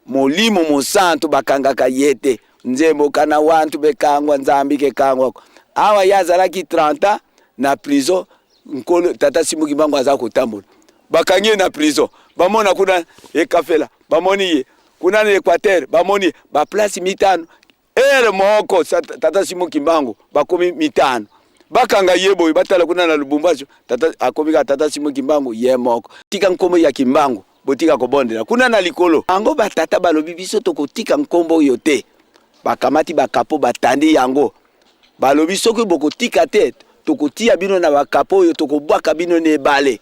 Molimo Mosantu bakangaka ye te. Nzembo kana wantu bekangwa Nzambi kekangwa. Awa ye azalaki 30 ans na prison, Nkolo Tata Simon Kimbangu aza kotambola. Bakangi ye na prison, bamona kuna ekafela, bamoni ye kuna na Equateur, bamoni ba place mitano Heure moko tata Simon Kimbangu bakomi mitano bakanga ye boye batala kuna na Lubumbashi tata akomi kaka tata Simon Kimbangu ye moko. Tika nkombo ya Kimbangu botika kobondela kuna na likolo. Bango batata balobi biso tokotika nkombo oyo te. Bakamati bakapo batandi yango balobi soki bokotika te tokotia bino na bakapo oyo tokobwaka bino na ebale.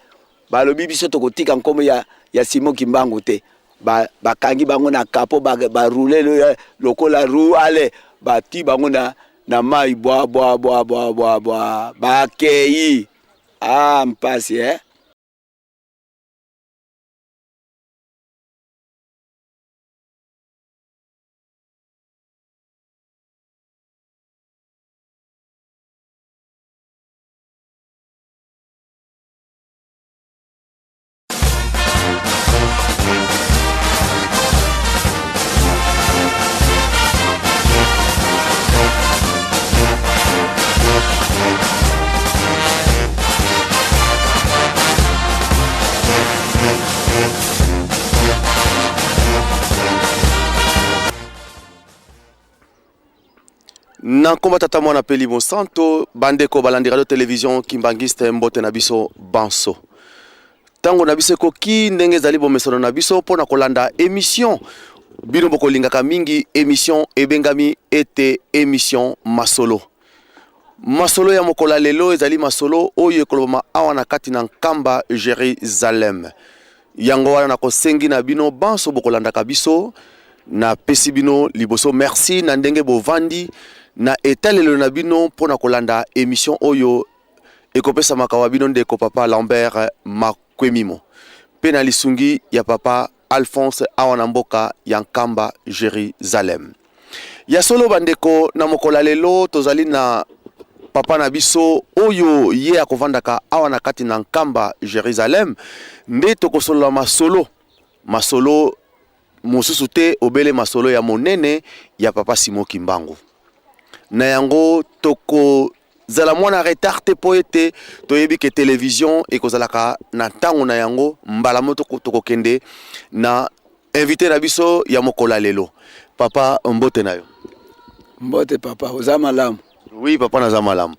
Balobi biso tokotika nkombo ya, ya Simon Kimbangu te. Ba, bakangi bango na kapo ba, ba roule lokola roue ale bati bango na, na mai bwa bwa bwa bwa bwa bwa bakei. Ah mpasi eh. Na nkombo Tata Mwana mpe Elimo Santo, bandeko balandi radio television Kimbanguiste, mbote na biso banso. Ntango na biso ekoki ndenge ezali bomesano na biso mpo na kolanda emission bino bokolingaka mingi, emission ebengami ete emission masolo. Masolo ya mokolo ya lelo ezali masolo oyo ekolobama awa na kati na Nkamba Jerusalem. Yango wana nakosengi na bino banso bokolandaka biso, napesi bino liboso merci na ndenge bovandi na etalelo na bino mpo na kolanda emission oyo ekopesamaka wa bino ndeko papa Lambert Makwemimo mpe na lisungi ya papa Alphonse awa na mboka ya Nkamba Jerusalem. Ya solo bandeko, na mokolo ya lelo tozali na papa na biso oyo ye akovandaka awa na kati na Nkamba Jerusalem, nde tokosolola masolo masolo mosusu te obele masolo ya monene ya papa Simon Kimbangu. Na yango tokozala mwa na retard te mpo ete toyebi ke television ekozalaka na ntango na yango mbala moko tokokende na Invité na biso ya mokolo ya lelo. Papa mbote na yo. Mbote papa, oza malamu? Oui papa, naza malamu.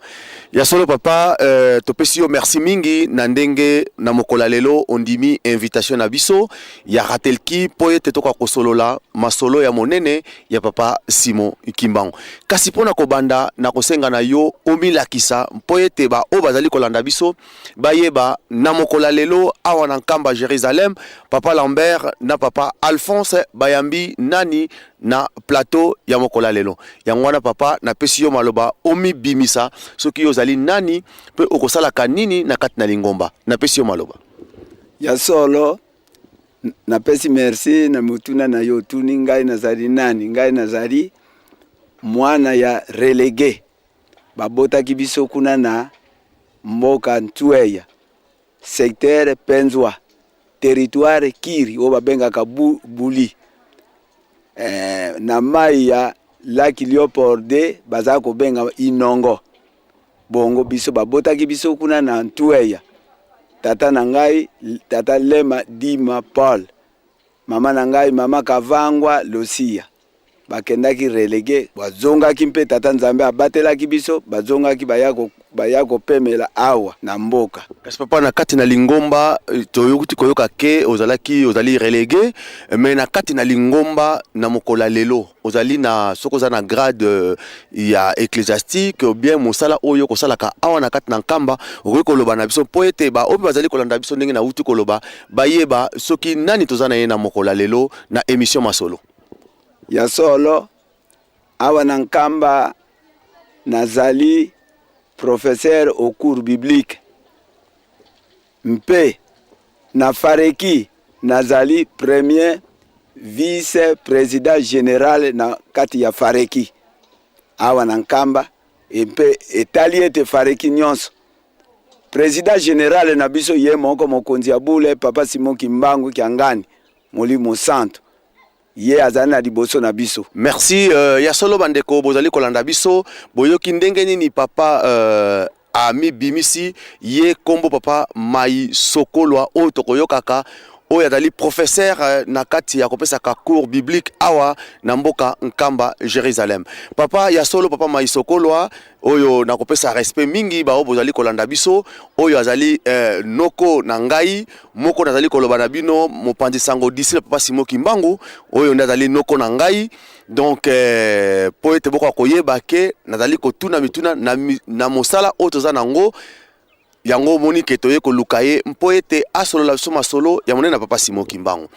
Ya solo papa, euh, topesi yo merci mingi na ndenge na mokolo ya lelo ondimi invitation na biso ya Ratelki mpo ete tokoka kosolola masolo ya monene ya papa Simon Kimbangu. Kasi mpo na kobanda na kosenga na yo omilakisa mpo ete ba oyo bazali kolanda biso bayeba na mokolo ya lelo awa na Nkamba Jerusalem papa Lambert na papa Alphonse bayambi nani na plateau ya mokolo ya lelo. Yango wana papa, napesi yo maloba omibimisa soki yo ozali nani mpe okosalaka nini na kati na lingomba. Napesi yo maloba. Ya solo napesi merci na motuna na yo otuni ngai nazali nani. Ngai nazali mwana ya relegue, babotaki biso kuna na mboka Ntueya, secteur Penzwa, territoire Kiri oyo babengaka bu, Buli eh, na mai ya laki Leopold de baza kobenga Inongo. Bongo biso babotaki biso kuna na Ntueya. Tata na ngai tata Lema Dima Paul, mama na ngai mama Kavangwa Losia. Bakendaki relegue, bazongaki mpe Tata Nzambe abatelaki biso, bazongaki baya ko baya kopemela awa na mboka. Kasi papa, na kati na lingomba toyoki koyoka ke ozalaki ozali relegue, mais na kati na lingomba na mokolo ya lelo ozali na soki oza na grade ya ecclesiastique ou bien mosala oyo okosalaka awa na kati na Nkamba, okoki koloba na biso mpo ete ba oyo bazali kolanda biso ndenge nauti koloba bayeba soki nani toza na ye na mokolo ya lelo na emission masolo. Ya solo, awa na Nkamba nazali professeur au cours biblique mpe na Fareki nazali premier vice president general na kati ya Fareki awa na Nkamba mpe etali ete Fareki nyonso president general na biso ye moko mokonzi ya bule papa Simon Kimbangu Kiangani Molimo Santu. Ye azali na liboso na biso. Merci ya solo bandeko bozali kolanda biso, boyoki ndenge nini papa amibimisi ye kombo papa Mai Sokolwa oyo tokoyokaka, oyo azali professeur na kati ya kopesaka cours biblique awa na mboka Nkamba Jérusalem. Papa, ya solo papa Mai Sokolwa oyo nakopesa respect mingi baoyo bozali kolanda biso, oyo azali noko na ngai moko. Nazali koloba na bino mopanzi sango disciple papa Simon Kimbangu, oyo nde azali noko na ngai. Donc po ete bokoka koyeba ke nazali kotuna mituna na mosala oyo toza nango, yango omoni ke toye koluka ye mpo ete asolola biso masolo ya monene na papa Simon Kimbangu.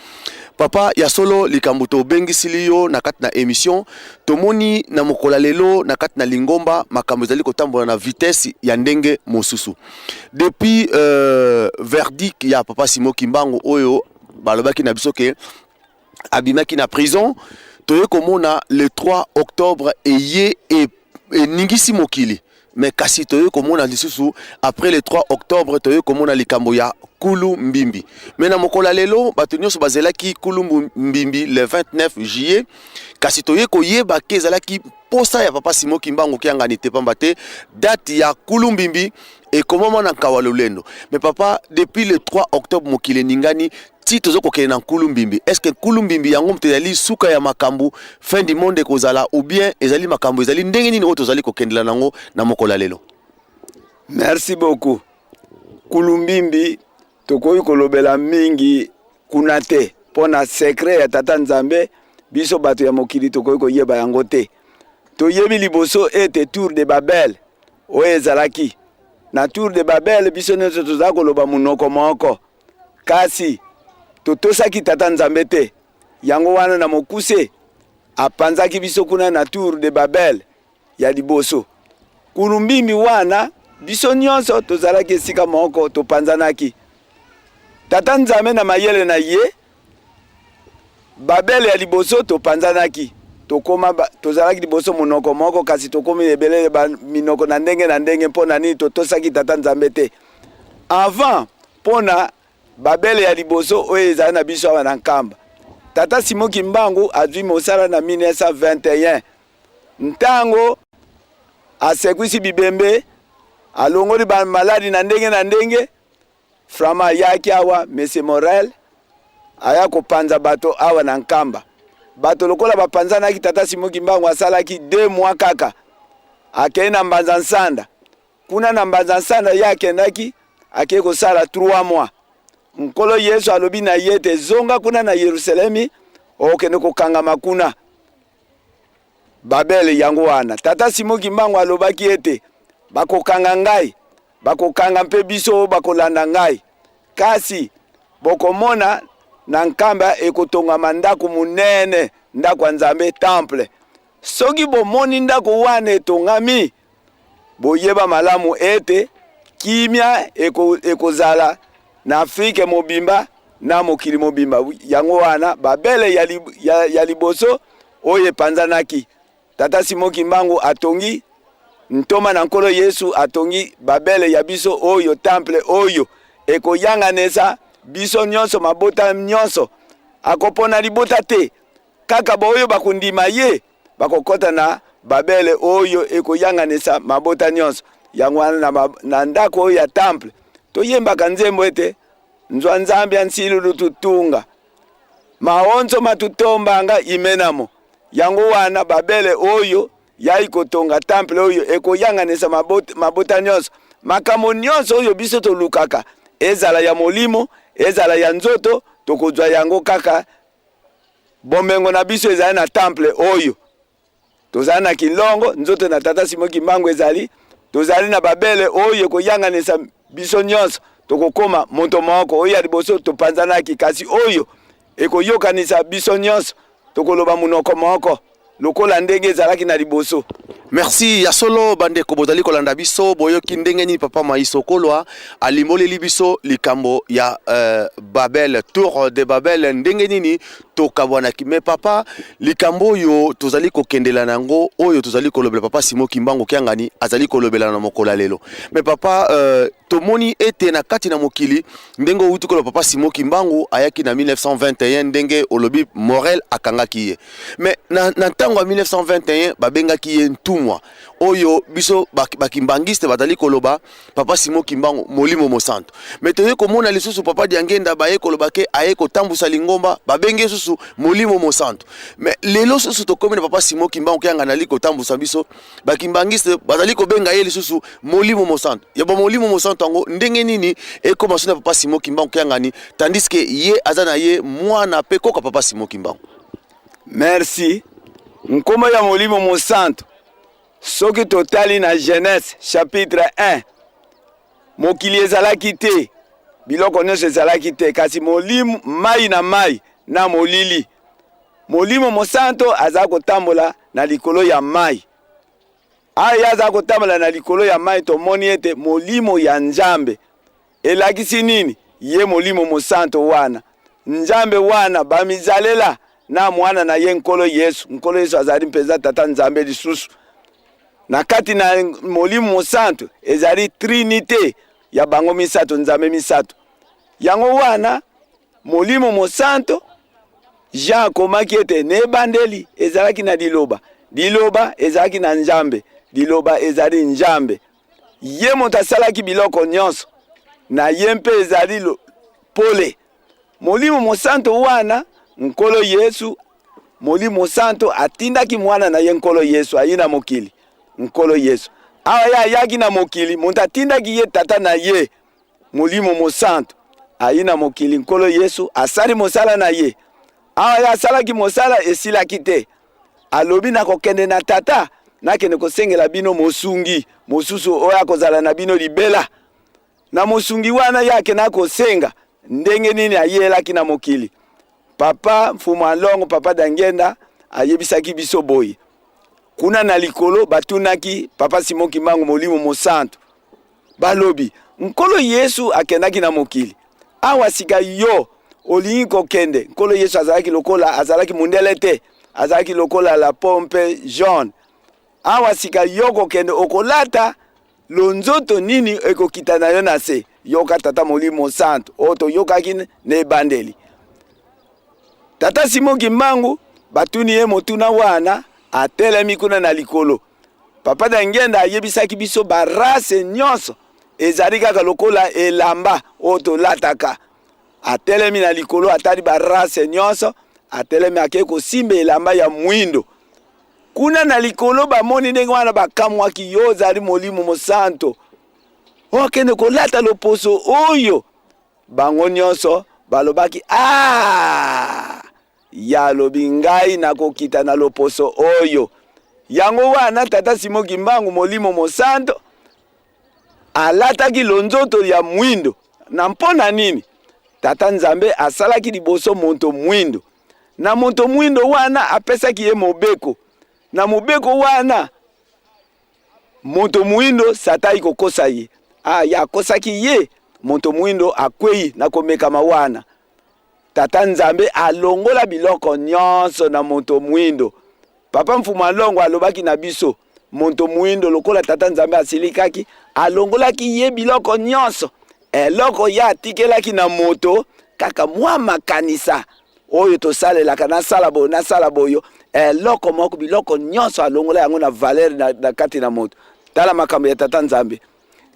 Papa, ya solo likambo tobengisili yo na kati na émission, tomoni na mokolo ya lelo na kati na lingomba makambo ezali kotambola na vitesse ya ndenge mosusu depuis verdict ya papa Simon Kimbangu oyo balobaki na biso ke abimaki na prison. Toye komona le 3 octobre eye eningisi mokili, mais kasi toye komona lisusu après le 3 octobre, toye komona likambo ya Kulu Mbimbi. Mais na mokolo ya lelo, bato nyonso bazelaki Kulu Mbimbi le 29 juillet, kasi toye koyeba ke ezalaki posa ya papa Simon Kimbangu Kiangani te, pamba te date ya Kulu Mbimbi ekomama na Nkawa Lolendo. Mais papa, depuis le 3 octobre mokili eningani ti toza kokende na Nkulu Mbimbi. Est ce que Nkulu Mbimbi yango moto ezali suka ya makambo, fin du monde ekozala, ou bien ezali makambo ezali ndenge nini oyo tozali kokendela nango na mokolo ya lelo? Merci beaucoup. Kulumbimbi tokoki kolobela mingi kuna te, mpo na secret ya Tata Nzambe, biso bato ya mokili tokoki koyeba yango te. Toyebi liboso ete tour de Babel oyo ezalaki na tour de Babel, biso nyonso toza koloba monoko moko, kasi totosaki Tata Nzambe te. Yango wana na mokuse apanzaki biso kuna na tour de Babel ya liboso. Kulumbimbi wana, biso nyonso tozalaki esika moko, topanzanaki. Tata Nzambe na mayele na ye, Babele ya liboso topanzanaki, tokoma tozalaki liboso monoko moko, kasi tokomi ebele minoko na ndenge na ndenge. Mpo na nini? Totosaki Tata Nzambe te avant. Mpo na Babele ya liboso oyo ezali na biso awa na Nkamba, Tata Simon Kimbangu azwi mosala na 1921, ntango asekwisi bibembe, alongoli bamaladi na ndenge na ndenge. Frama ayaki awa, Monsieur Morel aya kopanza bato awa na Nkamba. Bato lokola bapanzanaki, Tata Simon Kimbangu asalaki 2 mois kaka, akei na Mbanza Nsanda. Kuna na Mbanza Nsanda ye akendaki, akei kosala 3 mois. Nkolo Yesu alobi na ye ete zonga kuna na Yerusalemi, okende kokangama kuna. Babele yango wana Tata Simon Kimbangu alobaki ete bakokanga ngai, bakokanga mpe biso oyo bakolanda ngai, kasi bokomona na Nkamba ekotongama ndako monene, ndako ya Nzambe, temple. Soki bomoni ndako wana etongami, boyeba malamu ete kimia ekozala na Afrike mobimba, na mokili mobimba. Yango wana Babele ya liboso oyo epanzanaki, Tata Simon Kimbangu atongi, ntoma na Nkolo Yesu atongi Babele ya biso oyo, temple oyo ekoyanganisa biso nyonso, mabota nyonso. Akopona libota te, kaka baoyo bakondima ye bakokɔta na Babele oyo ekoyanganisa mabota nyonso. Yango wana na ndako oyo ya temple toyembaka nzembo ete nzwa Nzambe ya nsilulu tutunga maonzo matutombanga imenamo. Yango wana Babele oyo yai kotonga, temple oyo ekoyanganisa mabota nyonso. Makambo nyonso oyo biso tolukaka, ezala ya molimo, ezala ya nzoto, tokozwa yango kaka. Bomengo na biso ezali na temple oyo tozali na Kilongo, nzoto na Tata Simon Kimbangu ezali. Tozali na Babele oyo ekoyanganisa biso nyonso, tokokoma moto moko. Oyo ya liboso topanzanaki, kasi oyo ekoyokanisa biso nyonso, tokoloba monoko moko. lokola ndenge ezalaki na liboso. Merci ya solo bandeko bozali kolanda biso, boyoki ndenge nini papa Maiso Kolwa alimboleli biso likambo ya Babel, tour de Babel, ndenge nini tokabwanaki. Mais papa, likambo oyo tozali kokendela na yango, oyo tozali kolobela, papa Simon Kimbangu Kiangani azali kolobela na mokolo ya lelo. Mais papa, tomoni ete na kati na mokili, ndenge outi koloba, papa Simon Kimbangu ayaki na 1921, ndenge olobi Morel akangaki ye. Mais na ntango ya 1921 babengaki ye ntumwa, oyo biso bakimbangiste bazali koloba papa Simon Kimbangu molimo mosantu. Mais toye komona lisusu papa Diangenda baye koloba ke aye kotambusa lingomba, babenge susu molimo mosantu. Mais lelo susu tokomi na papa Simon Kimbangu Kiangani ali kotambusa biso, bakimbangiste bazali kobenga ye lisusu molimo mosantu. Ya ba molimo mosantu yango ndenge nini ekoma so na papa Simon Kimbangu Kiangani, tandis que ye aza na ye mwana mpe koka papa Simon Kimbangu? Merci. Nkombo ya molimo mosantu, soki totali na Genèse chapitre 1, mokili ezalaki te, biloko nyonso ezalaki te, kasi molimo mai na mai na molili. Molimo mosantu aza kotambola na likolo ya mai. Awa ye aza kotambola na likolo ya mai, tomoni ete molimo ya Nzambe elakisi nini? Ye molimo mosantu wana, Nzambe wana bamizalela na mwana na ye Nkolo Yesu. Nkolo Yesu azali mpenza Tata Nzambe lisusu. Na kati na molimo mosantu ezali trinite ya bango misato, Nzambe misato. Yango wana molimo mosantu, Jean akomaki ete na ebandeli ezalaki na liloba, liloba ezalaki na Nzambe, liloba ezali Nzambe. Ye moto asalaki biloko nyonso, na ye mpe ezali pole. Molimo mosantu wana, Nkolo Yesu, molimo mosantu atindaki mwana na ye Nkolo Yesu ayi na mokili. Nkolo Yesu awa ye ayaki na mokili, moto atindaki ye tata na ye molimo mosantu ayi na mokili. Nkolo Yesu asali mosala na ye. Awa ye asalaki mosala, esilaki te. Alobi, nakokende na tata, nakende kosengela bino mosungi mosusu oyo akozala na bino libela. Na mosungi wana ye akenda kosenga, ndenge nini ayelaki na mokili? Papa Mfumu Alongo, papa Dangenda ayebisaki biso boye: kuna na likolo batunaki papa Simon Kimbangu molimo mosantu, balobi, Nkolo Yesu akendaki na mokili, awa sika yo olingi kokende. Nkolo Yesu azalaki lokola, azalaki mundele te, azalaki lokola la pompe jaune. Awa sika yo kokende, okolata lonzoto nini ekokita na yo na se? Yoka tata molimo santu oyo toyokaki na ebandeli. Tata Simon Kimbangu batuni ye motuna wana, atelemi kuna na likolo. Papa Dangenda ayebisaki biso barace nyonso ezali kaka lokola elamba oyo tolataka. Atelemi na likolo, atali barace nyonso, atelemi, akei kosimba elamba ya mwindo. Kuna na likolo bamoni ndenge wana, bakamwaki: yo ozali molimo mosanto, okende kolata loposo oyo? Bango nyonso balobaki, ah, ya alobi, ngai nakokita na loposo oyo. Yango wana tata Simon Kimbangu molimo mosanto alataki lonzoto ya mwindo. Na mpo na nini? Tata Nzambe asalaki liboso moto mwindo. Na moto mwindo wana apesaki ye mobeko. Na mobeko wana moto mwindo Satan kokosa ye. Ah, ye akosaki ye, moto mwindo akwei na komekama wana. Tata Nzambe alongola biloko nyonso na moto mwindo. Papa Mfumu Alongo alobaki na biso, moto mwindo lokola Tata Nzambe asilikaki, alongolaki ye biloko nyonso. Eloko ye atikelaki na moto kaka mwa makanisa oyo tosalelaka, nasala boyo, nasala boyo, eloko moko, biloko nyonso alongola yango na valeur na kati na moto. Tala makambo ya Tata Nzambe.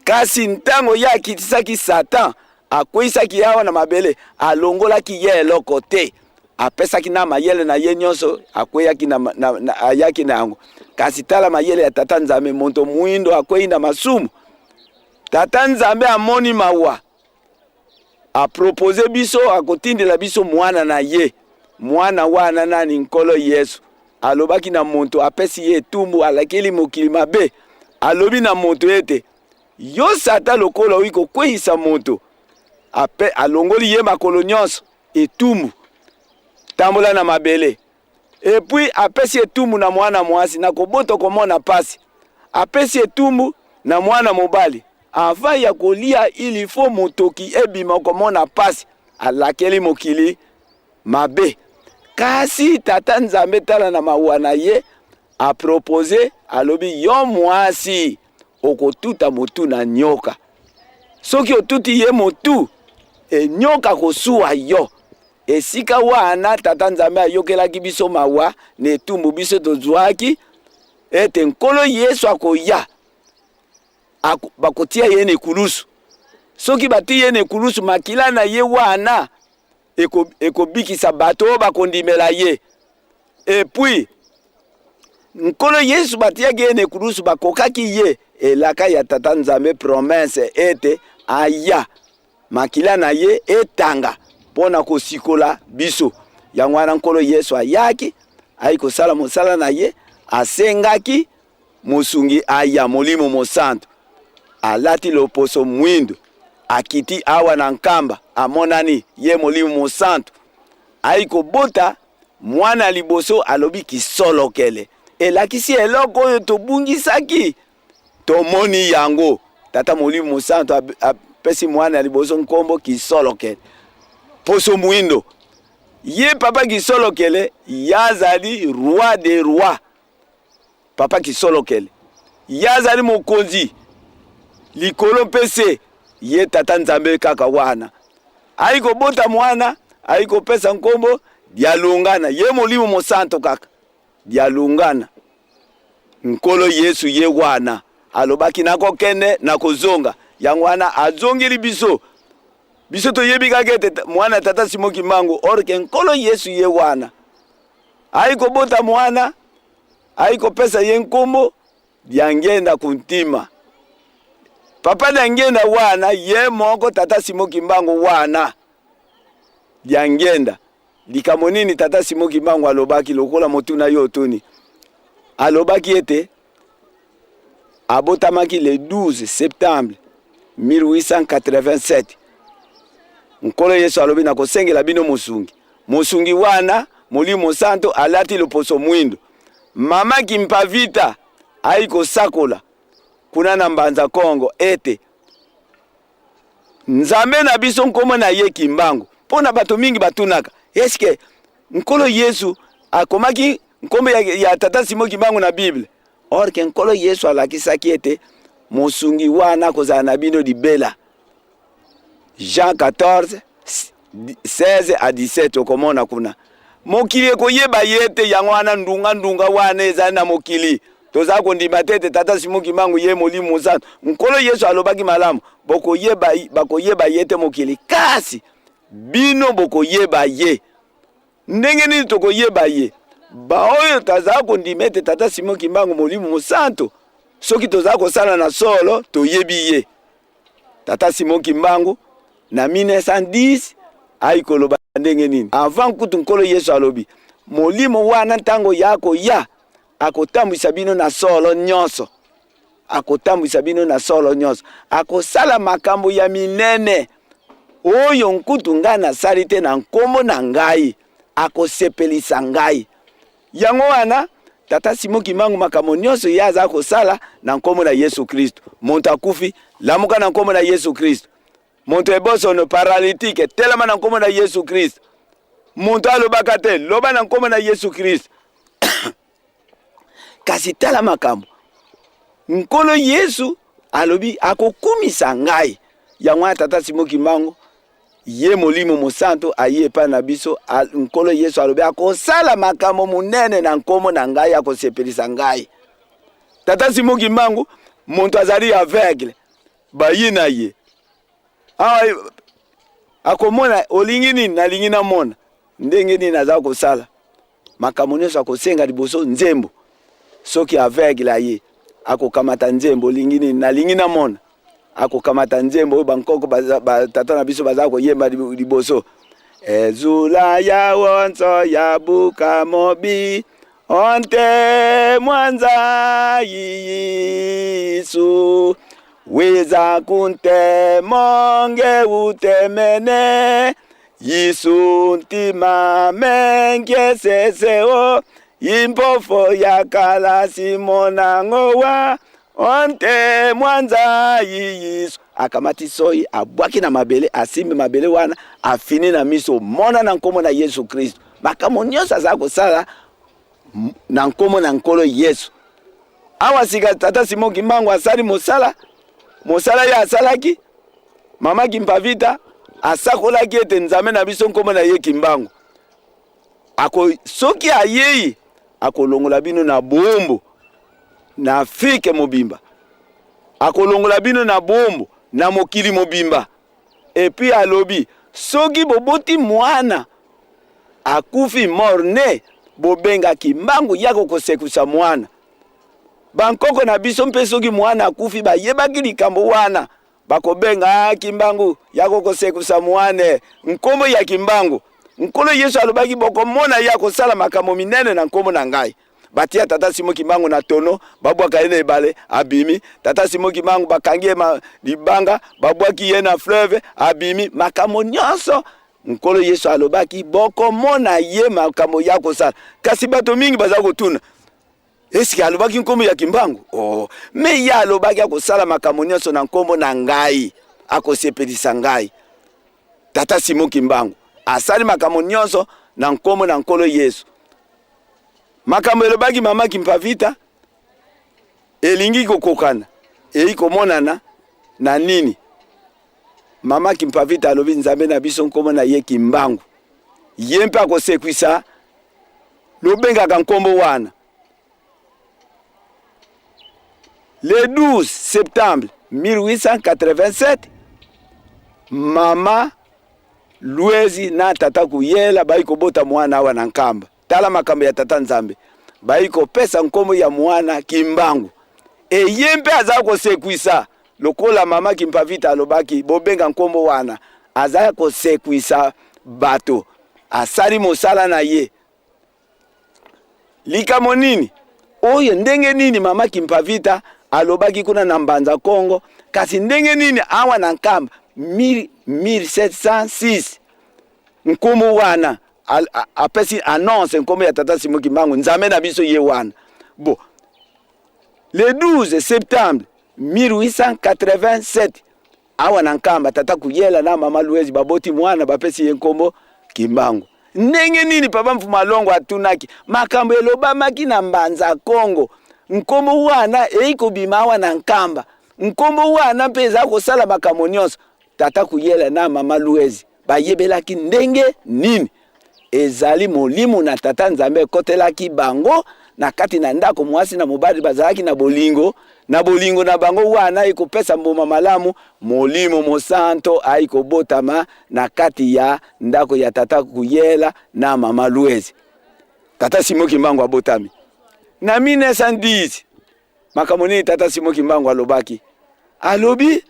Kasi ntango ye akitisaki Satan, akweisaki ye awa na mabele, alongolaki ye eloko te. Apesaki na mayele na ye nyonso, akweyaki na, na, na, ayaki na yango. Kasi tala mayele ya Tata Nzambe, moto mwindo akwei na masumu. Tata Nzambe amoni mawa, apropose biso, akotindela biso mwana na ye. Mwana wana nani? Nkolo Yesu. Alobaki na moto, apesi ye etumbu, alakeli mokili mabe. Alobi na moto ete, yo Satan lokola oyi kokweyisa moto, ape alongoli ye makolo nyonso, etumbu, tambola na mabele. Et puis apesi etumbu na mwana mwasi na kobota okomona pasi. Apesi etumbu na mwana mobali avant ya kolia il faut motoki ebima okomona pasi. Alakeli mokili mabe. Kasi tata Nzambe tala na mawa na ye apropose alobi yo mwasi okotuta motu na nyoka. Soki otuti ye motu e nyoka kosuwa yo. Esika wana Tata Nzambe ayokelaki biso mawa na etumbu biso tozwaki, ete Nkolo Yesu akoya, ako, bakotia ye na ekulusu. Soki batii ye na ekulusu, makila na ye wana ekobikisa bato oyo bakondimela ye. Et puis Nkolo Yesu batiaki ye na ekulusu, bakokaki ye elaka ya Tata Nzambe, promesse ete aya Makila na ye etanga mpo na kosikola biso. Yango wana Nkolo Yesu ayaki, ayi kosala mosala na ye, asengaki mosungi aya, Molimo Mosantu. Alati loposo mwindo, akiti awa na Nkamba, amonani ye Molimo Mosantu. Ayi kobota mwana liboso, alobi kisolokele. Elakisi eloko oyo tobungisaki. Tomoni yango. Tata Molimo Mosantu apesi mwana ya liboso nkombo Kisolokele, poso mwindo. Ye papa Kisolokele ye azali roi des rois. Papa Kisolokele ye azali mokonzi likolo mpe se. Ye tata Nzambe kaka wana ayi kobota mwana, ayi kopesa nkombo Dialungana. Ye Molimo Mosantu kaka Dialungana. Nkolo Yesu ye wana alobaki nakokende nakozonga. Yango wana azongeli biso. Biso toyebi kaka ete mwana tata Simon Kimbangu, or ke Nkolo Yesu ye wana ayi kobota mwana, ayi kopesa ye nkombo Diangenda Kuntima. Papa Diangenda wana ye moko tata Simon Kimbangu wana Diangenda. Likambo nini tata Simon Kimbangu alobaki lokola motuna yo otuni? Alobaki ete abotamaki le 12 septembre 1887. Nkolo Yesu alobi nakosengela bino mosungi. Mosungi wana Molimo Mosantu alati loposo mwindo. Mama Kimpavita ayi kosakola kuna na Mbanza Kongo ete Nzambe na biso nkombo na ye Kimbangu. Mpo na bato mingi batunaka, eske Nkolo Yesu akomaki nkombo ya, ya Tata Simon Kimbangu na Bible? Or ke Nkolo Yesu alakisaki ete mosungi wana akozala na bino libela. Jean 14 16 à 17 okomona kuna mokili ekoyeba ye te. Yango wana ndunga ndunga wana ezali na mokili, toza kondima te ete Tata Simon Kimbangu ye Molimo Mosantu. Nkolo Yesu alobaki malamu, bokoyeba, bakoyeba ye te mokili, kasi bino bokoyeba ye. Ndenge nini tokoyeba ye? Baoyo tazala kondima ete Tata Simon Kimbangu Molimo Mosantu, soki tozala kosala na solo, toyebi ye. Tata Simon Kimbangu na 1910 ayi koloba ndenge nini? Avant kutu Nkolo Yesu alobi molimo wana ntango ya koya akotambwisa bino na solo nyonso, akotambwisa bino na solo nyonso, akosala makambo ya minene oyo nkutu ngai nasali te na nkombo na ngai, akosepelisa ngai. Yango wana Tata Simon Kimbangu makambo nyonso ye aza kosala na nkombo na Yesu Kristo. Moto akufi, lamuka na nkombo na Yesu Kristo. Moto ebosono, paralytique, telema na nkombo na Yesu Kristo. Moto alobaka te, loba na nkombo na Yesu Kristo. Kasi tala makambo Nkolo Yesu alobi, akokumisa ngai. Yango wana Tata Simon Kimbangu Ye Molimo Mosantu aye epai na biso, Nkolo Yesu alobi akosala makambo monene na nkombo na ngai, akosepelisa ngai. Tata Simon Kimbangu moto azali aveugle, bayina ye awa akomona olingi nini, nalingi namona ndenge nini aza kosala makambo nyonso, akosenga liboso nzembo. Soki aveugle aye akokamata nzembo, olingi nini, nalingi namona, akokamata nzembo oyo bankoko batata na biso baza koyemba liboso, ezula ya wonso ya buka mobi onte mwanza yiyisu wiza kunte monge utemene. Yisu ntima mengiesese o Yimpofo ya kala simona ngowa onte mwanza yiyisu. Akamati soi abwaki na mabele, asimbi mabele wana afini na miso, mona na nkombo na Yesu Kristo. Makambo nyonso aza kosala na nkombo na Nkolo Yesu. Awa sika tata Simon Kimbangu asali mosala, mosala ye asalaki. Mama Kimpavita asakolaki ete Nzambe na biso nkombo na ye Kimbangu ako, soki ayei akolongola bino na boombo na Afrike mobimba, akolongola bino na boombo na mokili mobimba. Epuis alobi soki boboti mwana akufi mort-né, bobenga Kimbangu yako kosekusa mwana. Bankoko na biso mpe soki mwana akufi bayebaki likambo wana, bakobenga ah, Kimbangu yako kosekusa mwana, nkombo ya Kimbangu. Nkolo Yesu alobaki bokomona ye akosala makambo minene na nkombo na ngai. Batia tata Simon Kimbangu na tono, babwaka ye na ebale, abimi. Tata Simon Kimbangu bakangi ye libanga, babwaki ye na fleuve, abimi. Makambo nyonso Nkolo Yesu alobaki bokomona ye makambo ya kosala. Kasi bato mingi baza kotuna, eske alobaki nkombo ya Kimbangu? Oh, me ye alobaki akosala makambo nyonso na nkombo na ngai, akosepelisa ngai. Tata Simon Kimbangu asali makambo nyonso na nkombo na Nkolo Yesu. Makambo elobaki mama Kimpavita elingi kokokana, eyi komonana na nini? Mama Kimpavita alobi Nzambe na biso nkombo na ye Kimbangu, ye mpe akosekwisa lobengaka nkombo wana. Le 12 septembre 1887 mama Luezi na tata Kuyela bayi kobota mwana awa na Nkamba. Tala makambo ya tata Nzambe, bayi kopesa nkombo ya mwana Kimbangu. Eye mpe aza kosekwisa lokola mama Kimpavita alobaki, bobenga nkombo wana, aza kosekwisa bato, asali mosala na ye. Likambo nini oyo? Ndenge nini mama Kimpavita alobaki kuna na Mbanza Kongo, kasi ndenge nini awa na Nkamba 1706 nkombo wana apesi annonce nkombo ya tata Simon Kimbangu, Nzambe na biso ye wana. Bo le 12 septembre 1887 awa na Nkamba, tata Kuyela na mama Luezi baboti mwana, bapesi ye nkombo Kimbangu. Ndenge nini papa Mfuma Longo atunaki makambo elobamaki na Mbanza Kongo, nkombo wana eyi kobima awa na Nkamba, nkombo wana mpe eza kosala makambo nyonso. Tata Kuyela na mama Luezi bayebelaki ndenge nini ezali molimo na tata Nzambe ekotelaki bango na kati na ndako. Mwasi na mobali bazalaki na bolingo, na bolingo na bango wana ekopesa mbuma malamu. Molimo Mosanto ayi kobotama na kati ya ndako ya tata Kuyela na mama Luezi. Tata Simon Kimbangu abotami na 1910. Makambo nini tata Simon Kimbangu alobaki? Alobi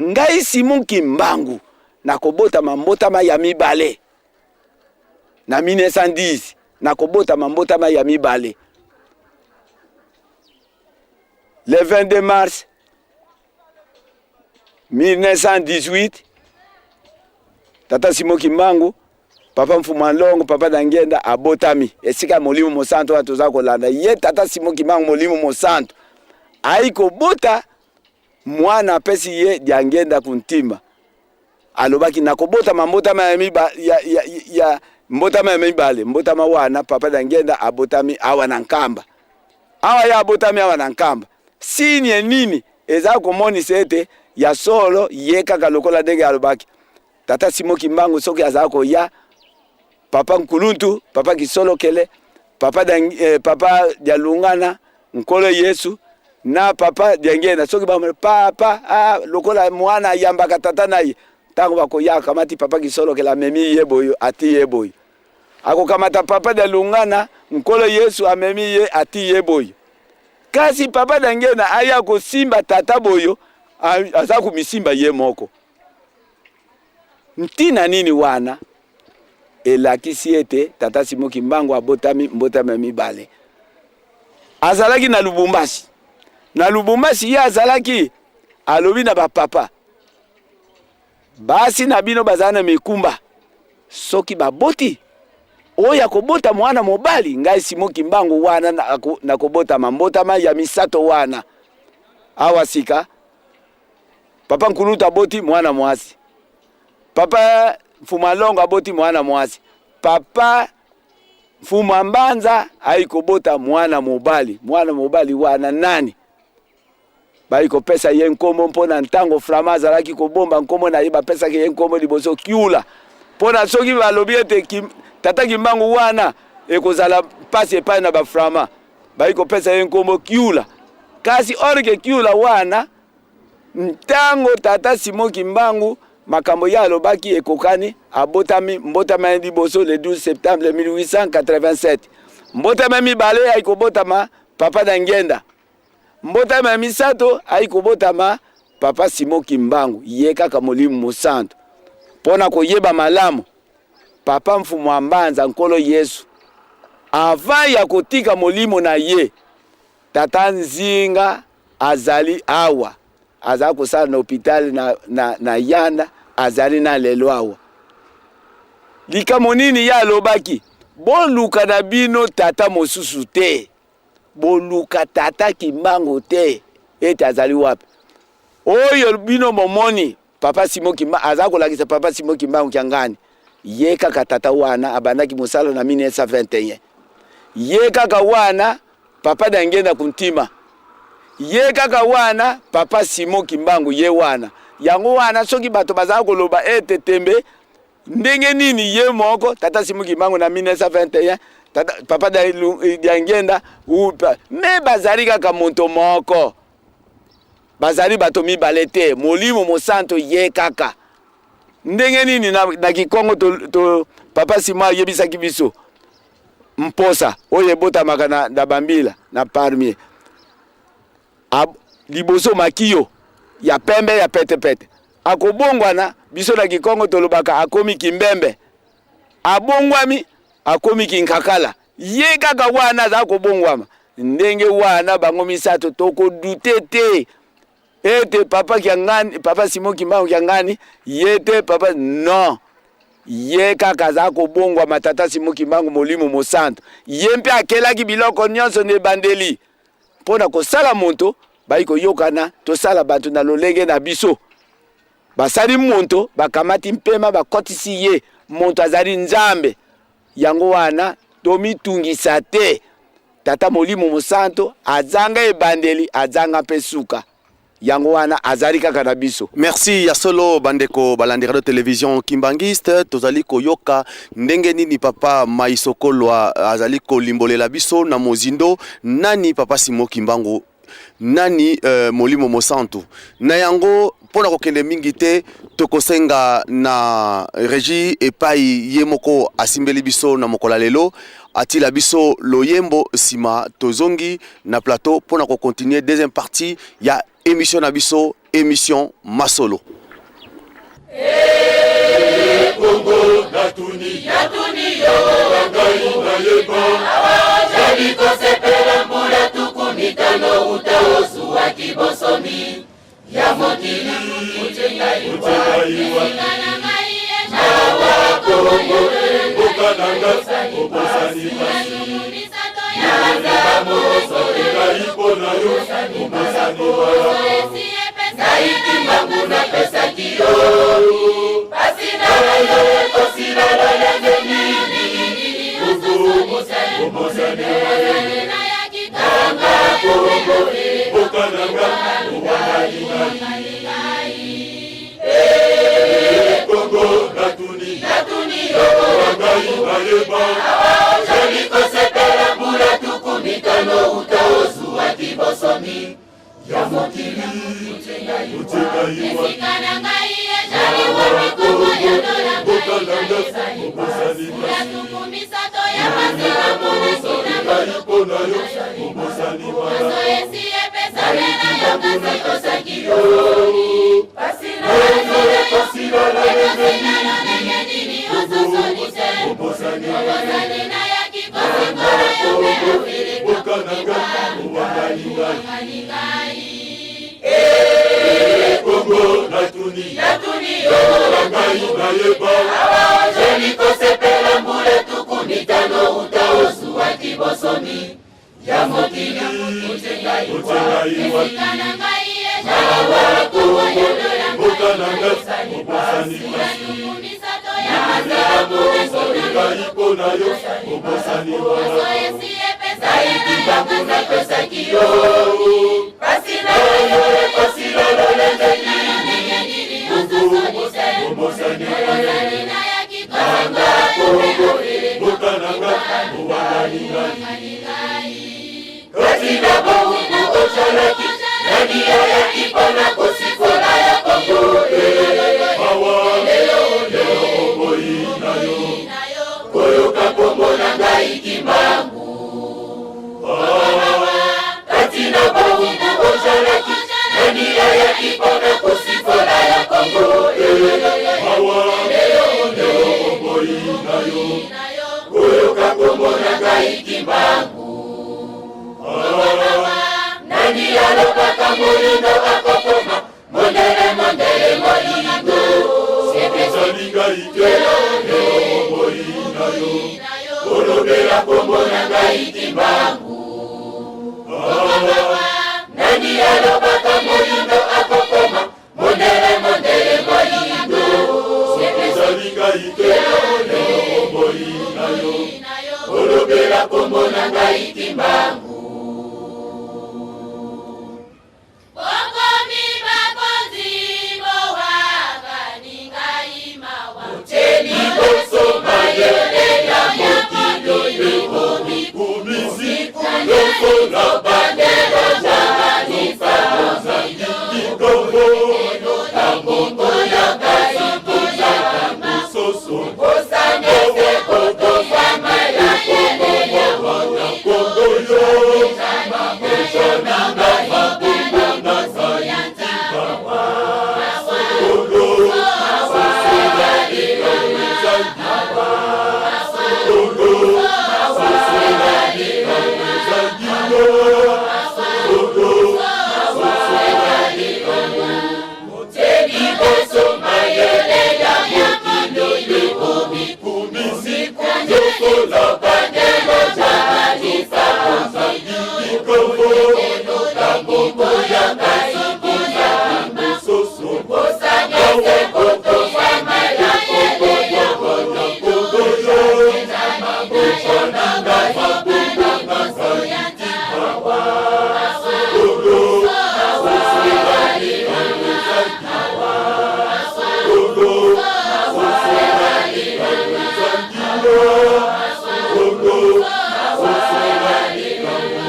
ngai Simon Kimbangu nakobotama mbotama ya mibale na 1910, nakobotama mbotama ya mibale le 22 mars 1918. Tata Simon Kimbangu, papa Mfuma Longo, papa Dangenda abotami esika ya Molimo Mosantu wana toza kolanda ye. Tata Simon Kimbangu, Molimo Mosantu ayi kobota mwana, apesi ye Diangenda Kuntimba. Alobaki nakobotama mbotama ya, miba, ya, ya, ya mbotama ya mibale. Mbotama wana papa Dangenda abotami awa na Nkamba, awa ye abotami awa na Nkamba. Signe nini eza komonisa ete ya solo ye kaka lokola ndenge alobaki tata Simon Kimbangu, soki azala koya papa Nkuluntu, papa Kisolokele, papa papa Dialungana, Nkolo Yesu na papa Diangenda, soki ba papa ah, lokola mwana ayambaka tata na ye, ntango bakoya akamati papa Kisolokele amemi ye boyo ati ye boyo, akokamata papa Dialungana, Nkolo Yesu amemi ye ati ye boyo. Kasi papa Diangenda aya kosimba tata boyo, aza komisimba ye moko. Ntina nini wana elakisi ete tata Simon Kimbangu abotami mbotami ya mibale? Azalaki na Lubumbashi. Na Lubumbashi ye azalaki, alobi na bapapa, basi na bino bazala na mikumba. Soki baboti oyo akobota mwana mobali, ngai Simon Kimbangu wana nakobotama mbotama ya misato wana. Awa sika papa Nkulutu aboti mwana mwasi, papa Mfuma Longo aboti mwana mwasi, papa Mfuma Mbanza ayi kobota mwana mobali. Mwana mobali wana nani? Bayi kopesa ye nkombo mpo na ntango Flama azalaki kobomba nkombo na ye, bapesaki ye nkombo liboso Kiula, mpo na soki balobi ete kim, tata Kimbangu wana ekozala mpasi epai na baflama, bayi kopesa ye nkombo Kiula. Kasi orke Kiula wana, ntango tata Simon Kimbangu makambo ye alobaki ekokani, abotami mbotama ya liboso le 12 septembre 1887, mbotama ya mibale ayi kobotama papa Dangenda, mbotama ya misato ayi kobotama papa Simon Kimbangu, ye kaka Molimo Mosantu. Mpo na koyeba malamu papa Mfumu wa Mbanza Nkolo Yesu avant ya kotika molimo na ye, tata Nzinga azali awa, azali kosala na hopital na, na, na Yanda, azali na lelo awa. Likambo nini ye alobaki? Boluka na bino tata mosusu te, boluka tata Kimbangu te ete azali wapi. Oyo bino bomoni papa Simon Kimbangu aza kolakisa papa Simon Kimbangu Kiangani, ye kaka tata wana abandaki mosala na 1921, ye kaka wana papa Dangenda Kuntima, ye kaka wana papa Simon Kimbangu, ye wana. Yango wana soki bato bazala koloba ete tembe ndenge nini ye moko tata Simon Kimbangu na 1921 tata, papa Diangienda upa me bazali kaka moto moko, bazali bato mibale te, Molimo Mosanto ye kaka. Ndenge nini na, na Kikongo to, to, papa Simon ayebisaki biso mposa oyo ebotamaka na, na bambila na parmier Ab, liboso makiyo ya pembe ya petepete akobongwana, biso na Kikongo tolobaka akomi kimbembe, abongwami akomi kinkakala, ye kaka wana aza kobongwama ndenge wana. Bango misato tokodute te ete papa Kiangani, papa Simon Kimbangu Kiangani ye te papa, non, ye kaka aza kobongwama. Tata Simon Kimbangu Molimo Mosantu ye mpe akelaki biloko nyonso na ebandeli mpo na kosala moto. Bayi koyokana tosala bato na lolenge na biso, basali moto, bakamati mpema bakotisi ye, moto azali Nzambe. Yango wana tomitungisa te, tata Molimo Mosanto azanga ebandeli, azanga mpe suka, yango wana azali kaka na biso. Merci ya solo bandeko balandi radio television Kimbanguiste, tozali koyoka ndenge nini papa Maisokolwa azali kolimbolela biso na mozindo nani papa Simon Kimbangu, nani Molimo Mosantu. Na yango mpona kokende mingi te, tokosenga na régie epai ye moko asimbeli biso na mokolo ya lelo atila biso loyembo, nsima tozongi na plateau mpona kocontinue deuxième partie ya émission na biso, émission Masolo. Kongo natuni yo ngai nayeba Ozali kosepela mbula 50 uta ozuwaki bonsomi ya mokili, otengai wapi? Awa Kongo mboka na nga obosani pasi ngai mpo na yo obosani malamu. Ngai Kimbangu napesaki yo pasi na yo ekosila lolenge nini? Obosani nanga Kongo mboka na nga owangani ngai. Kongo natuni yo ngai nayeba Ozali kosepela mbula 50 uta ozuwaki bonsomi ya mokili, otengai wapi? Awa Kongo mboka na nga obosani pasi ngai mpo na yo obosani malamu. Ngai Kimbangu napesaki yo pasi na yo ekosila lolenge nini? Obosani nanga Kongo mboka na nga owangani ngai. Kongo natuni yo ngai nayeba Ozali. mitano uta ozuwaki bosomi ya mokili otie ngai wapi? Esika na ngai ezali Kongo, mboka na ngai obosani pasi, ngai mpo na yo obosani wana Kimbangu napesaki yo pasi na yo, pasi na lolenge nini obosani nanga Kongo, mboka na nga owangani ngai kati na bowumbu ozalaki nani ayaki mpona kosikola ya Kongo? Mawa lelo oboyi na yo koyoka kombo na ngai Kimbangu. Kati na bowumbu ozalaki nani ayaki mpona kosikola ya Kongo? Mawa lelo oboyi na yo koyoka kombo na ngai Kimbangu. Nani alobaka moyindo akokoma mondele, mondele moyindo? Ezali ngai te. Lelo oboyi na yo kolobela kombo na ngai Kimbangu. Nani alobaka moyindo akokoma mondele, mondele moyindo? Ezali ngai te. Lelo oboyi na yo kolobela kombo na ngai Kimbangu. Bokomi bakonzi bowangani ngai mawa. Liboso mayele ya mokili omikumisi lokola bandelo jakanisa likombo na mbongo ya ngai mososo osanese kotosama ya kongo ya Kongo yo ejani na mabongo na ngai Kongo sosola likambo ezangi Kongo sosola likambo ezangi yo Kongo sosola likambo. Liboso mayele ya mokili omikumisi lokola bandelo jakanisa likombo na mbongo ya ngai mososo osanese kotosama ya Kongo ya Kongo yo ojani na mabongo na ngai Kongo sosola likambo ezangi Kongo sosola likambo ezangi yo Kongo sosola likambo.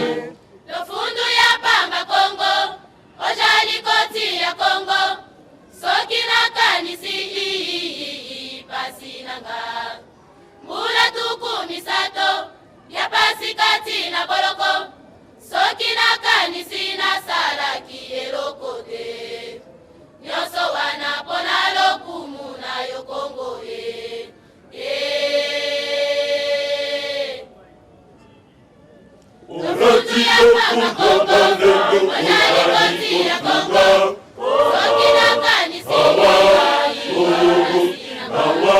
Lofundu ya pamba Kongo ojali koti ya Kongo soki nakanisi pasi na nga mbula 30 ya pasi kati na boloko soki nakanisi nasalaki eloko te nyonso wana mpona lokumu na yo Kongo e, e. Olati lofundu bandelo ozali kotunga awa Kongo awa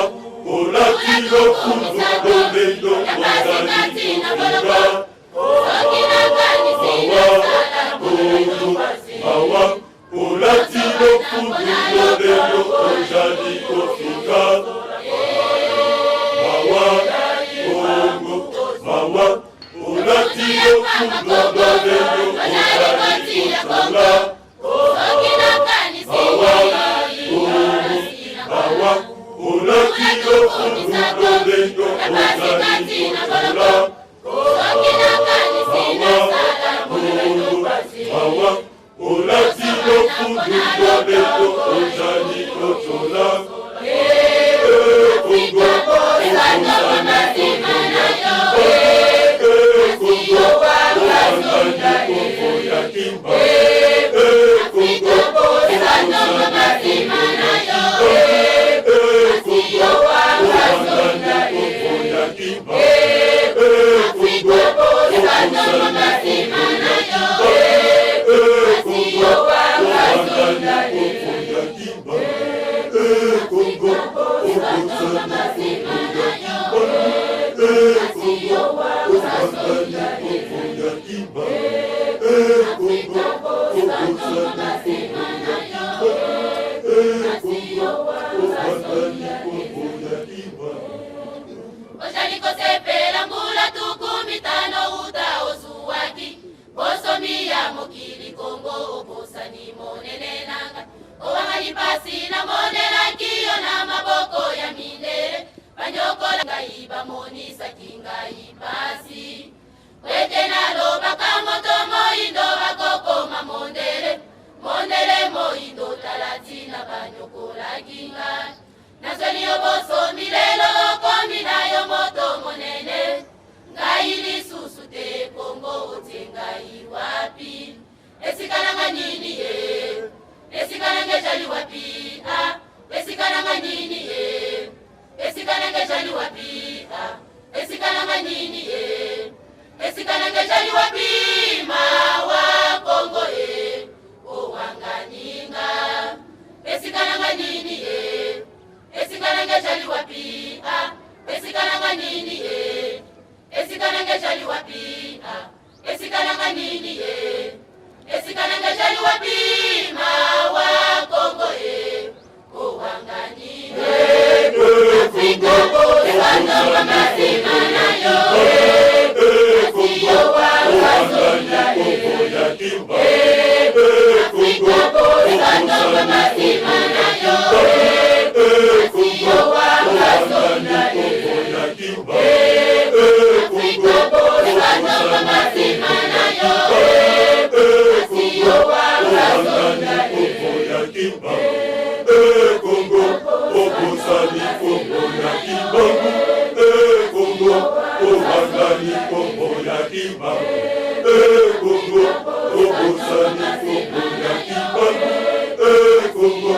olati lofundu bandelo ozali kotunga awa Kongo awa olati lofundu bandelo ozali kofinga awa Kongo awa olati lofundu bandelo ozali kotunga awa Kongo awa olati lofundu bandelo ozali kotunga awa Kongo awa olati lofundu bandelo ozali kotola Kongo ozali Kongo ozali Kongo ya Kimba Kongo ozali Kongo ya Kimba Kongo ozali Kongo ya Kimba. Lelo okomi na yo moto monene, ngai lisusu te. Kongo otie ngai wapi? Esika na nga nini ye? Esika na nga ezali wapi? Ah, esika na nga nini ye? Esika na nga ezali wapi? Ah, esika na nga nini ye? Esika na nga ezali wapi? Mawa Kongo e, owanganinga. Esika na nga nini ye? Esika na nga ezali wapi? Ah, esika na nga nini ye? Esika na nga ezali wapi? Ah, esika na nga nini ye? Esika na nga ezali wapi? Mawa Kongo e, owanganinga. Afrika, ekotongama nsima na yo. Kasi yo wazonga e. Afrika, ekotongama nsima na yo. Kasi yo wazonga e. Afrika, ekotongama nsima na yo. Kasi yo wazonga e. Kongo, obosani Kongo ya Kimbangu. Kongo, obandani Kongo ya Kimbangu. Kongo, obosani Kongo ya Kimbangu. Kongo,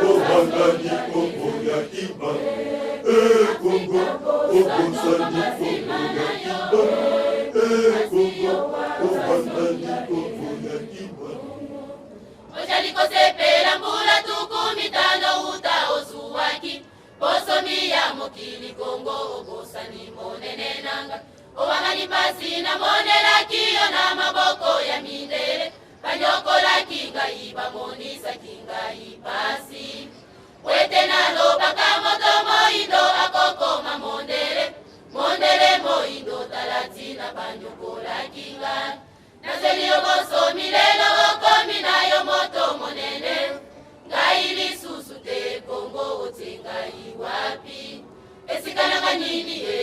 obandani Kongo ya Kimbangu. Kongo, obosani Kongo ya Kimbangu. Kongo, obandani Kongo ya Kimbangu. Ozali kosepela mbula 50 uta ozuwaki bosomi ya mokili Kongo obosani monene nanga owangani pasi namonelaki yo na maboko ya mindele banyokolaki ngai bamonisaki ngai pasi wete nalobaka moto moindo akokoma mondele mondele moindo tala ntina banyokolaki ngai nazweli yo bosomi lelo okomi na yo moto monene ngai lisusu te Kongo otie ngai wapi esika nanga nini ye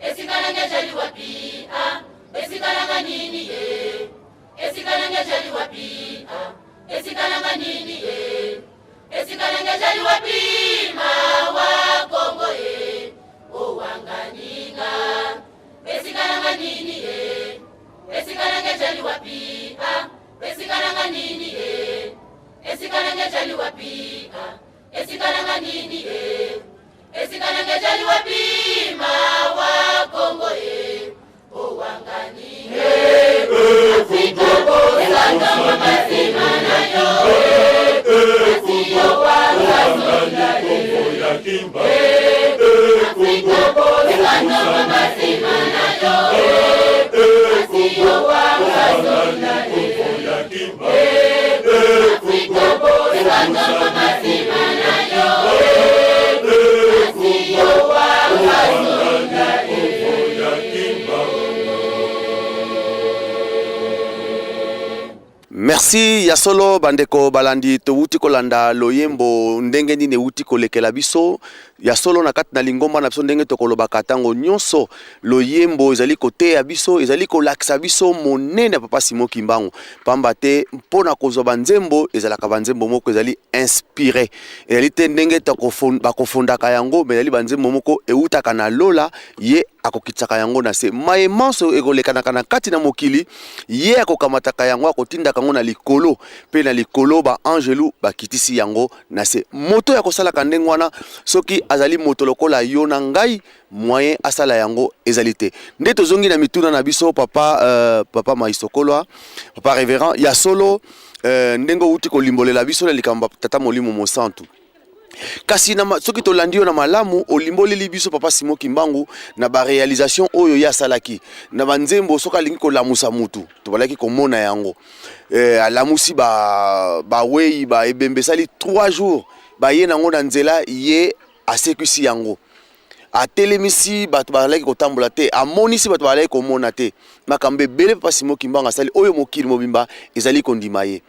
esika nanga ezali wapi ah esika nanga nini ye esika nanga ezali wapi ah esika nanga nini ye esika nanga ezali wapi mawa Kongo ye owanganinga esika nanga nini ye esika nanga ezali wapi ah esika nanga nini ye esika nanga ezali wapi ah esika nanga nini ye esika nanga ezali wapi mawa Kongo ye owanganinga Afrika ekotongama nsima na yo kasi yo wazonga Kongo ya Kimbangu. Afrika ekotongama nsima na yo kasi yo wazonga Kongo ya Kimbangu. Afrika ekotongama nsima na yo kasi yo wazonga Kongo ya Kimbangu. Merci ya solo bandeko balandi towuti kolanda loyembo ndenge nini ewuti kolekela biso ya solo na kati na lingomba na biso ndenge tokolobaka ntango nyonso loyembo ezali koteya biso ezali kolakisa biso monene ya papa Simon Kimbangu pamba te mpo na kozwa banzembo ezalaka banzembo moko ezali inspiré ezali te ndenge bakofondaka yango me ezali banzembo moko ewutaka na lola ye akokitisaka yango na se maye manso ekolekanaka na kati na mokili ye akokamataka yango akotindaka yango na likolo mpe na likolo baangelu bakitisi yango na se moto ya kosalaka ndenge wana soki azali moto lokola yo na ngai moyen asala yango ezali te nde tozongi na mituna na biso papa papa Maisokolwa papa révérend ya solo ndenge outi kolimbolela biso na likambo tata molimo mosantu kasi na, soki tolandi yo na malamu olimboleli biso papa Simon Kimbangu na baréalisation oyo ye asalaki na banzembo soki alingi kolamusa mutu tobalaki komona yango alamusi bawei ba baebembe esali 3 jours baye nango na nzela ye asekwisi yango atelemisi bato bazalaki kotambola te amonisi bato bazalaki komona te makambo ebele papa Simon Kimbangu asali oyo mokili mobimba ezali kondima ye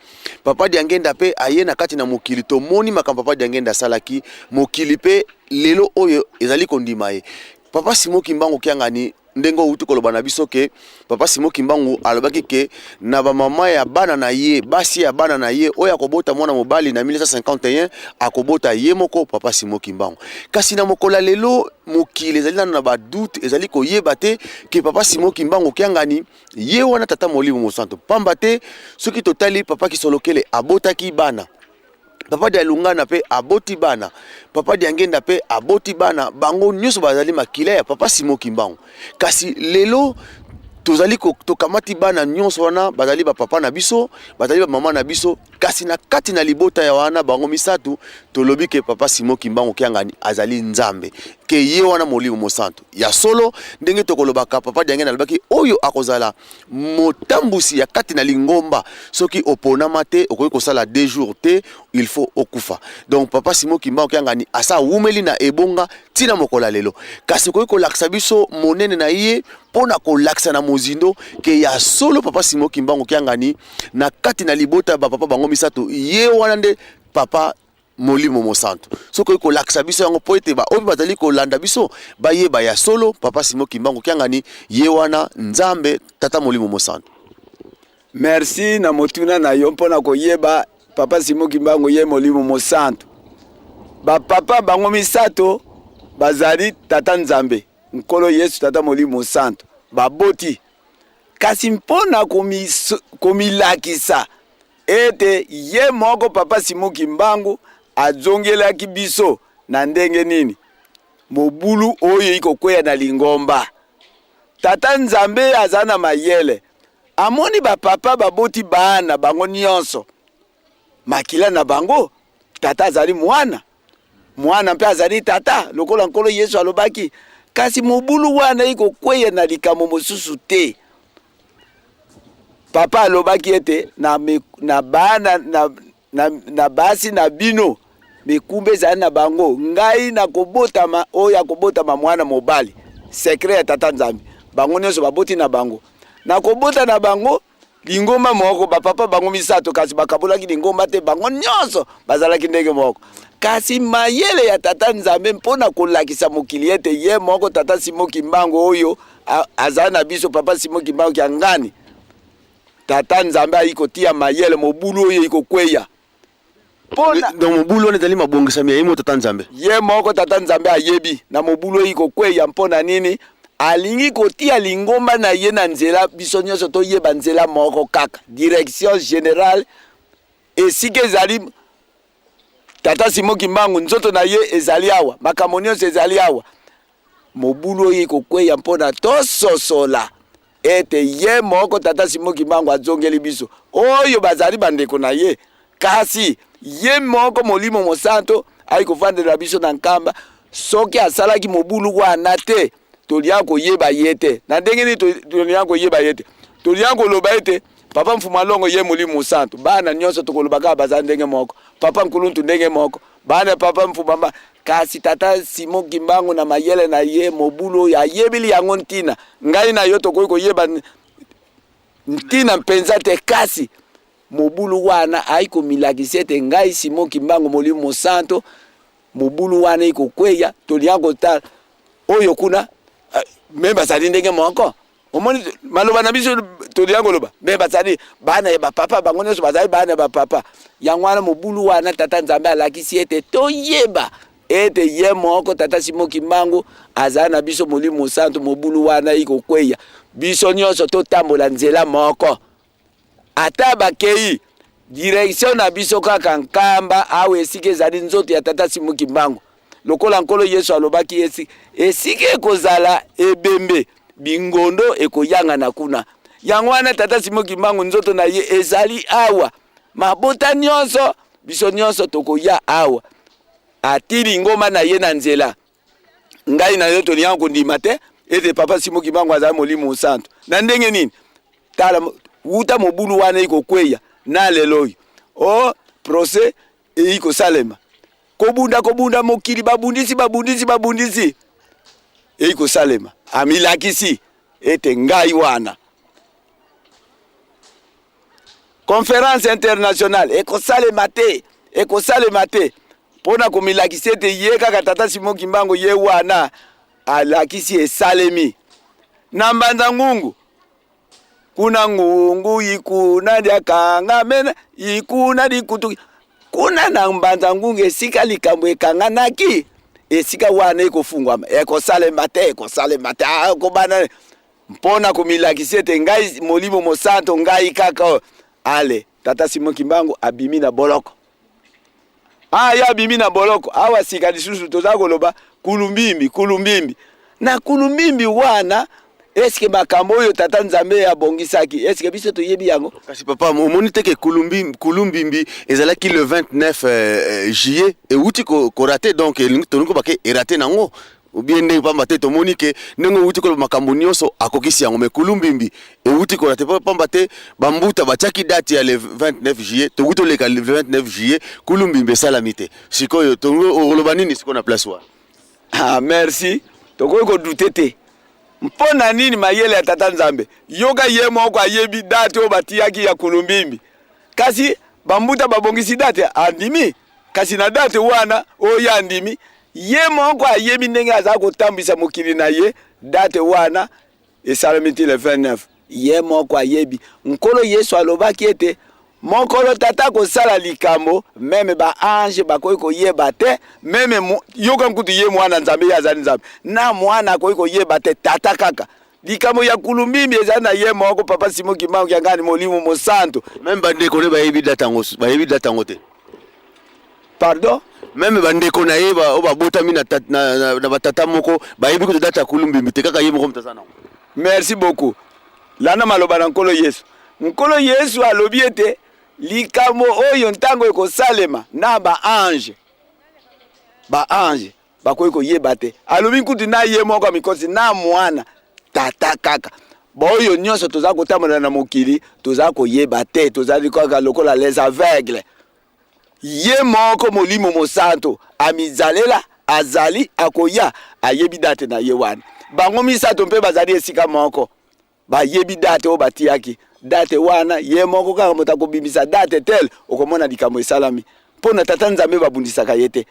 papa Diangenda mpe aye na kati na mokili tomoni makambo papa Diangenda asalaki mokili mpe lelo oyo ezali kondima ye papa Simon Kimbangu Kiangani. Ndenge owuti koloba na biso ke papa Simon Kimbangu alobaki ke na ba mama ya bana na ye, basi ya bana na ye, oyo akobota mwana mobali na 1951 akobota ye moko papa Simon Kimbangu. Kasi na mokolo ya lelo mokili ezali nano na ba doute, ezali koyeba te ke papa Simon Kimbangu Kiangani ye wana tata Molimo Mosantu. Pamba te soki totali papa Kisolokele abotaki bana, Papa Dialungana pe aboti bana, Papa Diangenda pe aboti bana, bango nyonso bazali makila ya Papa Simon Kimbangu. Kasi lelo tozali tokamati bana nyonso wana bazali ba papa na biso, bazali ba mama na biso, kasi na kati na libota ya wana bango misato tolobi ke Papa Simon Kimbangu Kiangani azali Nzambe, ke ye wana Molimo Mosantu. Ya solo ndenge tokolobaka Papa Diangenda alobaki oyo akozala motambusi ya kati na lingomba soki oponama te okoki kosala deux jours te, il faut okufa. Donc papa Simon Kimbangu Kiangani asa awumeli na ebonga tina mokolo ya lelo, kasi okoki kolakisa biso monene na ye mpo na kolakisa na mozindo ke ya solo papa Simon Kimbangu Kiangani na kati na libota ya bapapa bango misato, ye wana nde papa Molimo Mosantu. Soki okoki kolakisa biso yango mpo ete baoyo bazali kolanda biso bayeba ya solo papa Simon Kimbangu Kiangani ye wana Nzambe Tata Molimo Mosantu. Merci na motuna na yo mpo na koyeba papa Simon Kimbangu ye Molimo Mosantu. Ba papa bango misato bazali Tata Nzambe, Nkolo Yesu, Tata Molimo Mosantu. Baboti kasi mpo na komilakisa ete ye moko Papa Simon Kimbangu azongelaki biso na ndenge nini mobulu oyo ikokweya na lingomba. Tata Nzambe aza na mayele, amoni ba papa baboti bana bango nionso makila na bango, tata azali mwana, mwana mpe azali tata, lokola Nkolo Yesu alobaki. Kasi mobulu wana ikokweya na likambo mosusu te. Papa alobaki ete na, na bana na, na, na basi na bino mikumba ezali na bango, ngai nakobotama oyo akobotama mwana mobali. Secret ya Tata Nzambe, bango nyonso baboti na bango, nakobota na bango lingomba moko, bapapa bango misato, kasi bakabolaki lingomba te, bango nyonso bazalaki ndenge moko. Kasi mayele ya Tata Nzambe mpo na kolakisa mokili ete ye moko Tata Simon Kimbangu oyo azali na biso, Papa Simon Kimbangu Kiangani, Tata Nzambe ayi kotia mayele, mobulu oyo ikokweya. Pona donc mobulu wana ezali mabongisami ya ye moko Tata Nzambe. Ye moko Tata Nzambe ayebi na mobulu oyo ikokweya mpo na nini alingi kotia lingomba na ye na nzela, biso nyonso toyeba nzela moko kaka, direction generale esika ezali Tata Simon Kimbangu, nzoto na ye ezali awa, makambo nyonso ezali awa. Mobulu oyo ekokweya mpo na tososola ete ye moko Tata Simon Kimbangu azongeli biso oyo bazali bandeko na ye, kasi ye moko Molimo Mosanto ayi kofandela biso na Nkamba. Soki asalaki mobulu wana te, tolia koyeba ye te. Na ndenge nini tolia koyeba ye te? Tolia koloba ete Papa Mfuma Longo ye Molimo Mosanto, bana nyonso tokoloba kaka baza ndenge moko, Papa Nkuluntu ndenge moko, bana Papa Mfuma. Kasi Tata Simon Kimbangu na mayele na ye, mobulu oyo ayebili yango ntina, ngai na yo tokoki koyeba ntina mpenza te, kasi mobulu wana ayi komilakisa ete ngai Simon Kimbangu Molimo Mosanto, mobulu wana ekokweya, tolinga kotala oyo kuna me bazali ndenge moko. Omoni maloba na biso tolinga koloba me bazali bana ya bapapa, bango nyonso bazali bana ya bapapa. Yango wana mobulu wana Tata Nzambe alakisi ete toyeba ete ye moko Tata Simon Kimbangu azali na biso Molimo Mosantu. Mobulu wana ikokweya, biso nyonso totambola nzela moko, ata bakei direction na biso kaka Nkamba, awa esika ezali nzoto ya Tata Simon Kimbangu. Lokola Nkolo Yesu alobaki, esika ekozala ebembe, bingondo ekoyangana kuna. Yango wana Tata Simon Kimbangu nzoto na ye ezali awa, mabota nyonso, biso nyonso tokoya awa. Ati lingomba na ye na nzela. Ngai na yo tolinga kondima te ete Papa Simon Kimbangu azali Molimo Mosantu. Na ndenge nini? Tala, wuta mobulu wana ekokweya na lelo oyo, o procès eyi kosalema, kobunda kobunda mokili, babundisi babundisi babundisi, eyi kosalema. Amilakisi ete ngai wana conference internationale ekosalema te, ekosalema te mpo na komilakisa ete ye kaka Tata Simon Kimbangu ye wana alakisi esalemi. Na Mbanza Ngungu kuna ngungu ikuna lyakanga mena ikuna likutu kuna na Mbanza Ngungu esika likambo ekanganaki esika wana ekofungwama ekosalema te ekosalema te ah, kobana mpo na komilakisa ete ngai Molimo Mosanto ngai kaka oyo. Ale tata Simon Kimbangu abimi na boloko. Ah, ye abimi na boloko awa sika lisusu toza koloba kulumbimbi kulumbimbi na kulumbimbi wana eske makambo oyo tata Nzambe abongisaki eske biso toyebi yango? Kasi papa, omoni te ke kulumbimbi ezalaki le 29 juillet euti korater, donc tolingi kobake erater nango obie ndenge pamba te tomoni ke ndenge owuti koloba makambo nyonso akokisi yango, mais kulumbimbi ewuti korater pamba te bambuta batiaki date ya le 29 juillet, tokuti toleka le 29 juillet, kulumbimbi esalami te. Sikoyo okoloba nini sikoyo na place wana? Ah, merci. Tokoki kodouter te. Mpo na nini? Mayele ya tata Nzambe yoka ye moko ayebi date oyo batiyaki ya kulumbimbi, kasi bambuta babongisi date andimi, kasi na date wana oyo andimi ye moko ayebi ndenge aza kotambwisa mokili na ye. Date wana esalemi ti le 29, ye moko ayebi. Nkolo Yesu alobaki ete mokolo tata kosala likambo, même baange bakoki koyeba te, même yoka nkutu ye mwana Nzambe, ye azali Nzambe na mwana akoki koyeba te, tata kaka. Likambo ya kulumbimbi ezali na ye moko papa Simon Kimbangu Kiangani Molimo Mosantu. Même bandeko ne bayebi date yango, bayebi date yango te. Pardon? Même bandeko na ye oyo babotami na batata moko bayebi kutu date ya kulumbimbi te, kaka ye moko moto aza nango. Merci beaucoup. Landa maloba na Nkolo Yesu. Nkolo Yesu alobi ete likambo oyo ntango ekosalema na baange, baange bakoki koyeba te. Alobi nkutu na ye moko amikosi na mwana tata kaka. Baoyo nyonso toza kotambola na mokili toza koyeba te, tozali kaka lokola les aveugles. Ye moko Molimo Mosanto amizalela azali akoya ayebi date na ye wana. Bango misato mpe bazali esika moko bayebi date oyo batiaki. Date wana ye moko kaka moto akobimisa date tel, okomona likambo esalami. Mpo na tata Nzambe babundisaka ye te.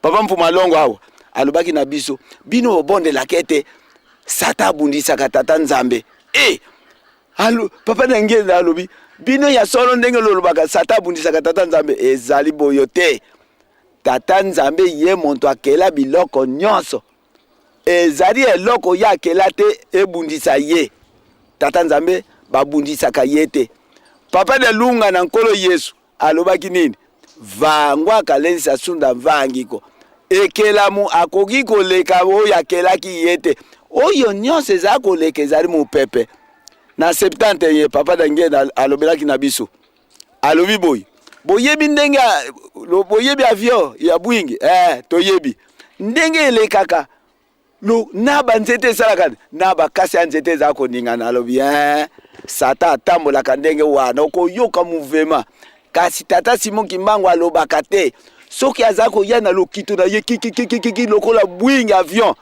Papa Mfuma Longo awa alobaki na biso, bino bobondelaka ete Satan abundisaka tata Nzambe. E alo, papa na nge alobi bino ya solo ndenge lolobaka Satan abundisaka tata Nzambe, ezali boyo te. Tata Nzambe ye moto akela biloko nyonso, ezali eloko ye akela te ebundisa ye. Tata Nzambe babundisaka ye te. Papa de Lunga na Nkolo Yesu alobaki nini? Vango akalendisa sunda mvangiko ekelamu akoki koleka oyo akelaki ye te. Oyo nyonso ezali koleka ezali mopepe. Na 70 ye papa Dange alobelaki na biso, alobi boye, boyebi ndenge boyebi avion ya bwingi, toyebi ndenge elekaka na banzete esalaka na bakasi ya nzete eza koningana. Alobi Satan atambolaka ndenge wana, okoyoka mouvement. Kasi tata Simon Kimbangu alobaka te soki aza koya na lokito na ye kikikikiki lokola bwingi avion,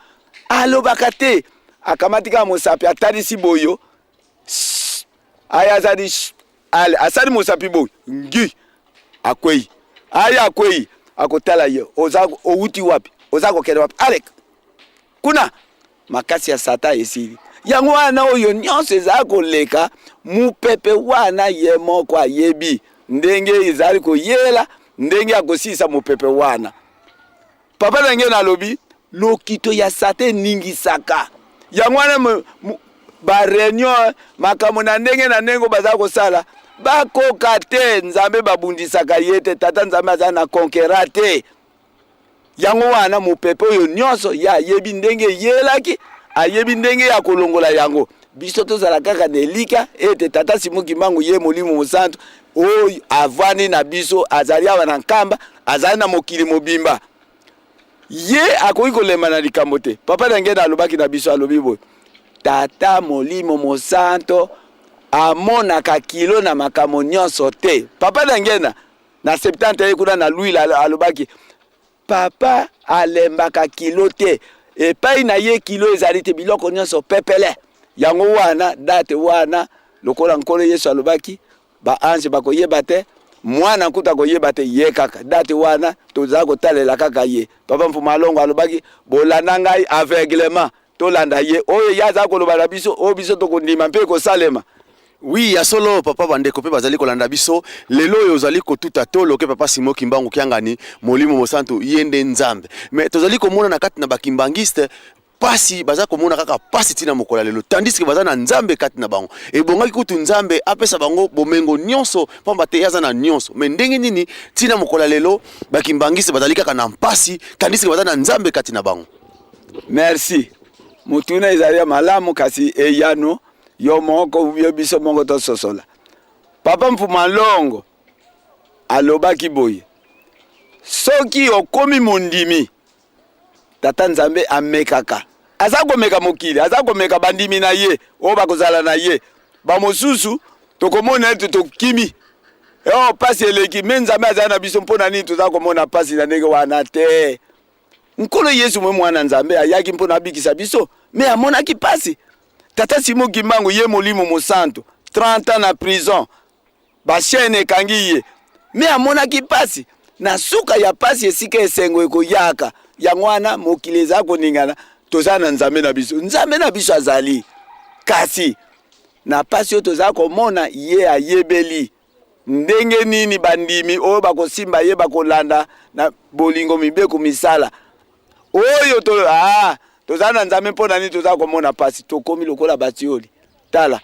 alobaka te. Akamati kaka mosapi atalisi boyo, aya azali ale asali mosapi boyo ngi akwei, aya akwei akotala ye, oza owuti wapi, oza kokende wapi, ale kuna makasi ya Satan esili. Yango wana oyo nyonso ezali koleka mopepe wana ye moko ayebi ndenge ezali koyela, ndenge akosilisa mopepe wana. Papa na nge nalobi lokito ya Satan eningisaka yango wana ba réunion makambo na ndenge na ndenge baza kosala bakoka te. Nzambe babundisaka ye te, tata Nzambe aza na conquérant te. Yango wana mopepe oyo nyonso ye ayebi ndenge eyelaki, ayebi ndenge ya kolongola yango. Biso tozala kaka na elika ete tata Simon Kimbangu ye Molimo Mosantu oyo avandi na biso, azali awa na Nkamba, azali na mokili mobimba, ye akoki kolemba na likambo te. Papa na ngai alobaki na biso, alobi boye, tata Molimo Mosanto amonaka kilo na makambo nyonso te. Papa na ngai na 70 ye kuna na Luila alobaki papa alembaka kilo te, epai na ye kilo ezali te, biloko nyonso pepele. Yango wana date wana lokola Nkolo Yesu alobaki baange bakoyeba te, mwana nkuta akoyeba te, ye kaka date wana toza kotalela kaka ye. Papa Mfuma Alongo alobaki bolanda ngai aveuglement. Tolanda ye oyo ye aza koloba na biso, oyo biso tokondima mpe ekosalema. Oui, ya solo papa, bandeko mpe bazali kolanda biso lelo oyo, ozali kotuta tolo ke papa Simon Kimbangu Kiangani, molimo mosantu, ye nde Nzambe. Mais tozali komona na kati na bakimbangiste pasi, baza komona kaka pasi ntina mokolo ya lelo, tandis ke baza na Nzambe kati na bango. Ebongaki kutu Nzambe apesa bango bomengo nyonso, pamba te ye aza na nyonso. Mais ndenge nini ntina mokolo ya lelo bakimbangiste bazali kaka na mpasi, tandis ke baza na Nzambe kati na bango? Merci. Motuna ezali ya malamu, kasi eyano yo moko, yo biso moko tososola. Papa Mfuma Longo alobaki boye: soki okomi mondimi, tata Nzambe amekaka, aza komeka mokili, aza komeka bandimi na ye oyo bakozala na ye. Bamosusu tokomona ete tokimi, oh, pasi eleki, me Nzambe azali na biso, mpo na nini toza komona pasi na ndenge wana te? Nkolo Yesu mwe mwana Nzambe ayaki mpo na abikisa biso, me amonaki pasi. Tata Simon Kimbangu, ye molimo mosantu, 30 ans na prison, bachaîne ekangi ye, me amonaki pasi. Na suka ya pasi esika esengo ekoyaka. Yango wana mokili eza koningana, toza na Nzambe na biso, Nzambe na biso azali, kasi na pasi oyo toza komona, ye ayebeli ndenge nini bandimi oyo bakosimba ye, bakolanda na bolingo mibeko misala oyo to, ah, toza na Nzambe, mpo na nini toza komona pasi? Tokomi lokola batioli. Tala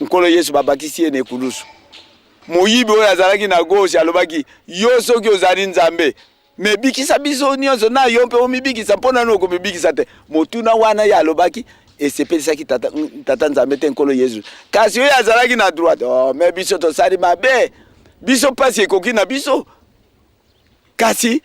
Nkolo Yesu, babakisi ye na ekulusu. Moyibi oyo azalaki na gauche alobaki: yo soki ozali Nzambe, me bikisa biso nyonso na yo mpe omibikisa, mpo nani okomibikisa te? Motuna wana ye alobaki esepelisaki tata, tata Nzambe te, Nkolo Yesu. Kasi oyo azalaki na droite: oh, me biso tosali mabe, biso mpasi ekoki na biso, kasi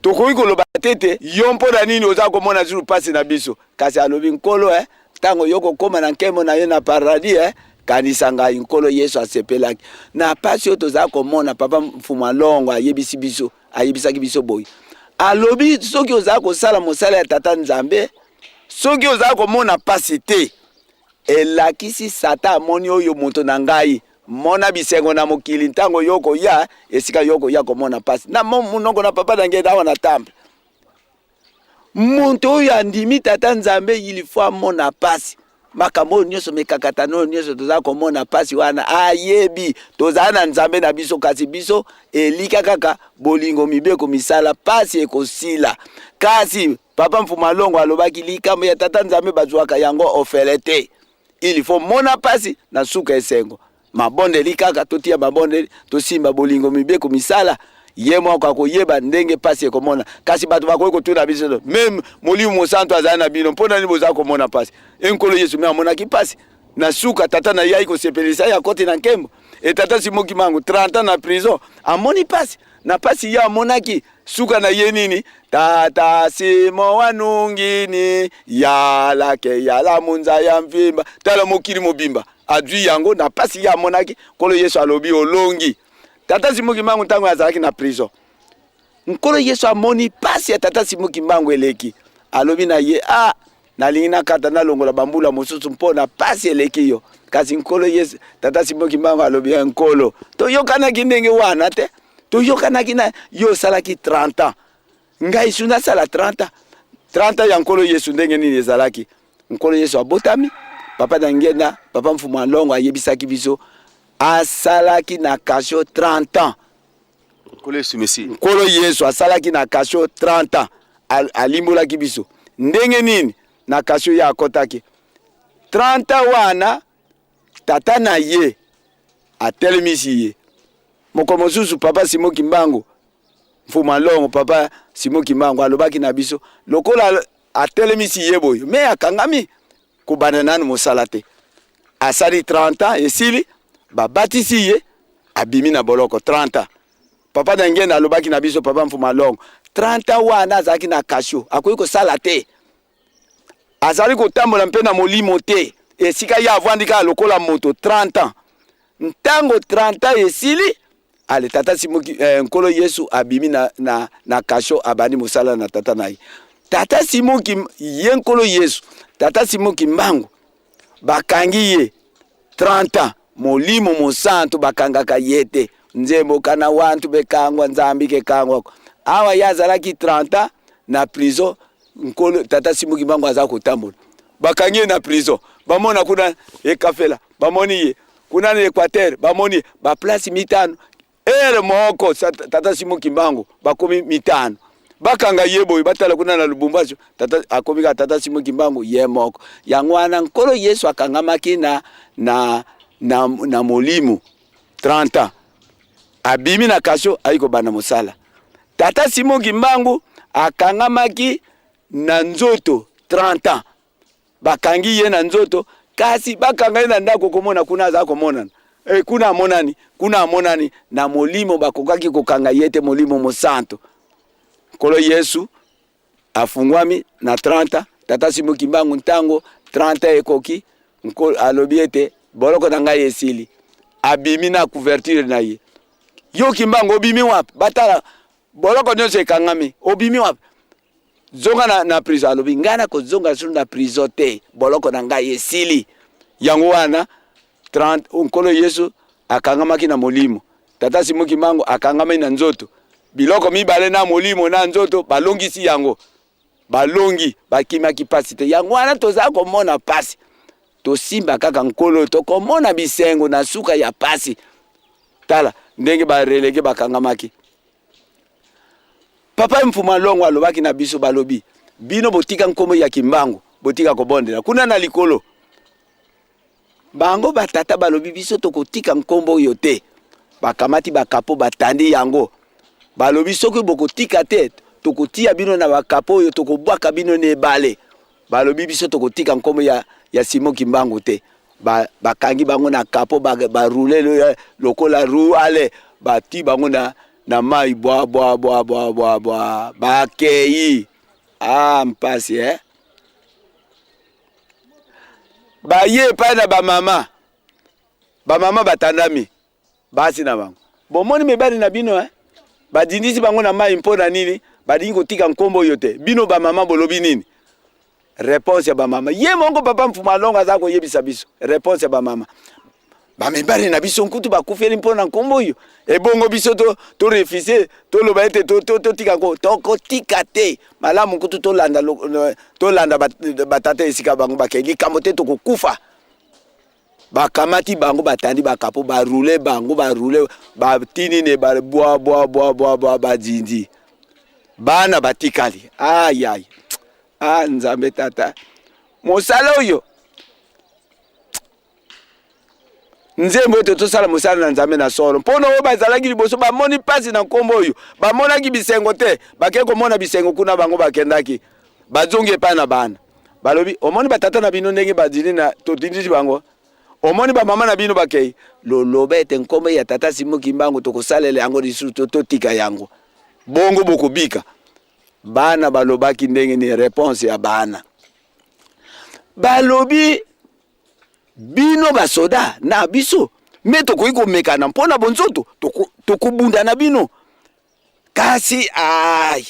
tokoki koloba te te yo mpo na nini oza komona zulu mpasi na biso. Kasi alobi: Nkolo, ntango yo kokóma na nkembo na yo na paradis, kanisa ngai. Nkolo Yesu asepelaki na pasi oyo toza komona. Papa Mfumu Alongo ayebisi biso, ayebisaki biso boye, alobi: soki oza kosala mosala ya tata Nzambe, soki oza komona pasi te, elakisi Satan amoni oyo moto na ngai mona bisengo na mokili, ntango yo koya esika yo koya komona pasi. Na monoko na papa na ngai awa na temple, moto oyo andimi tata Nzambe, il faut amona pasi. Makambo oyo nyonso, mikakatano oyo nyonso toza komona pasi wana, ayebi tozala na Nzambe na biso, kasi biso elika kaka bolingo mibeko misala, pasi ekosila. Kasi papa Mfuma Longo alobaki likambo ya tata Nzambe bazwaka yango ofele te, il faut mona pasi, na suka esengo. Mabondeli kaka totia mabondeli, tosimba bolingo mibeko misala, ye moko akoyeba ndenge pasi ekomona. Kasi bato bakoki kotuna biso: meme molimo mosantu azali na bino, mpo na nini boza komona pasi? Enkolo Yesu me amonaki pasi, na suka tata na ye ayi kosepelisa ye, akoti na nkembo. E tata Simon Kimbangu, 30 ans na prison, amoni pasi. Na pasi ye amonaki, suka na ye nini? Tata Simo wanungini yalake yala munza ya mvimba, tala mokili mobimba azwi yango na pasi ye amonaki. Nkolo Yesu alobi: olongi. Tata Simon Kimbangu, ntango azalaki na prison, Nkolo Yesu amoni pasi ya tata Simon Kimbangu eleki, alobi na ye: ah, nalingi nakata, nalongola bambula mosusu mpo na pasi eleki yo. Kasi Nkolo Yesu, tata Simon Kimbangu alobi: Nkolo, toyokanaki ndenge wana te, toyokanaki na yo osalaki 30 ans, ngai su nasala 30 ans. 30 ans ya Nkolo Yesu ndenge nini ezalaki? Nkolo Yesu abotami, papa na ngenda, papa Mfumu Alongo ayebisaki biso, asalaki na kasho 30 ans. Nkolo Yesu Mesi. Nkolo Yesu asalaki na kasho 30 ans. Alimbolaki biso ndenge nini na kasho ye akɔtaki 30 ans wana. Tata na ye atelemisi ye. Moko mosusu, papa Simon Kimbangu, Mfumu Alongo, papa Simon Kimbangu alobaki na biso, lokola atelemisi ye boye, me akangami, kobanda nanu mosala te. Asali 30 ans, esili, babatisi ye, abimi na boloko 30 ans. Papa na ngenda alobaki na biso, papa Mfumu Alongo, 30 ans wana azalaki na kasho, akoki kosala te, azali kotambola mpe na molimo te, esika ye avandi kaka lokola moto 30 ans. Ntango 30 ans esili, ale tata Simoki, Nkolo Yesu abimi na kasho, abandi mosala na tata na ye, tata Simoki. Ye Nkolo Yesu, tata Simon Kimbangu bakangi ye 30 ans. Molimo mosantu bakangaka ye te. Nzembo kana wantu bekangwa, Nzambi kekangwa. Awa ye azalaki 30 ans na prison, Nkolo tata Simon Kimbangu aza kotambola. Bakangi ye na prison, bamona kuna ekafela, bamoni ye kuna na Equateur, bamoni ba place mitano ere moko. Tata Simon Kimbangu bakomi mitano, bakanga ye boye, batala kuna na Lubumbashi, tata akomi kaka tata Simon Kimbangu ye moko. Yango wana Nkolo Yesu akangamaki na molimo 30 ans, abimi na kasho, ayi kobanda mosala. Tata Simon Kimbangu akangamaki na nzoto 30 ans, bakangi ye na nzoto, kasi bakanga ye na ndako, komona kuna aza komonana e, kuna amonani, kuna amonani na molimo, bakokaki kokanga ye te, molimo mosanto. Nkolo Yesu afungwami na 30 ans. Tata Simon Kimbangu, ntango 30 ans ekoki, Nkolo alobi ete boloko na ngai esili, abimi na couverture na ye. Yo Kimbangu, obimi wapi? Batala, boloko nyonso ekangami, obimi wapi? Zonga na prison. Alobi, ngai nakozonga lisusu na prison te, boloko na ngai esili. Yango wana 30, Nkolo Yesu akangamaki na molimo, tata Simon Kimbangu akangamaki na nzoto. Biloko mibale, na molimo na nzoto, balongisi yango, balongi, bakimaki pasi te. Yango wana toza komona pasi, tosimba kaka Nkolo, tokomona bisengo na suka ya pasi. Tala ndenge barelégués bakangamaki. Papa Mfuma Longo alobaki na biso, balobi, bino botika nkombo ya Kimbangu, botika kobondela kuna na likolo. Bango batata balobi, biso tokotika nkombo oyo te. Bakamati bakapo, batandi yango, balobi, soki bokotika te, tokotia bino na bakapo oyo, tokobwaka bino na ebale. Balobi, biso tokotika nkombo ya Simon Kimbangu te. Bakangi bango na kapo, barouler ba lokola roue ale, bati bango na mai, bwa bwa bwa bwa bwa bwa, bakei. Ah, mpasi, eh? Baye epai na bamama, bamama batandami basi na bango. Bomoni mibali na bino, eh? Badindisi bango na mai mpo na nini? Balingi kotika nkombo oyo te. Bino bamama bolobi nini? Réponse ya bamama, ye moko papa Mfuma Longo aza koyebisa biso réponse ya bamama: bamibali na biso nkutu bakufeli mpo na nkombo oyo, ebongo biso torefuser, toloba ete totika ko? Tokotika te. Malamu nkutu tolanda, tolanda batata esika bango bakei, likambo te, tokokufa. Bakamati bango, batandi bakapo, barouler bango, barouler, batini ne bwa bwa bwa bwa bwa, badindi, bana batikali. Ayai, ah, Nzambe tata, mosala oyo, nzembo ete tosala mosala na Nzambe na solo. Mpona oyo bazalaki liboso bamoni mpasi na nkombo oyo, bamonaki bisengo te, bakei komona bisengo kuna. Bango bakendaki, bazongi epai na bana, balobi, omoni batata na bino ndenge badili na totindisi bango, omoni bamama na bino bakei. Loloba ete nkombo ya tata Simon Kimbangu tokosalela yango lisusu, totika yango, bongo bokobika. Bana balobaki ndenge ni? Réponse ya bana, balobi, bino basoda na biso, me tokoki komekana mpo na bonzoto, tokobunda na bino, kasi ai,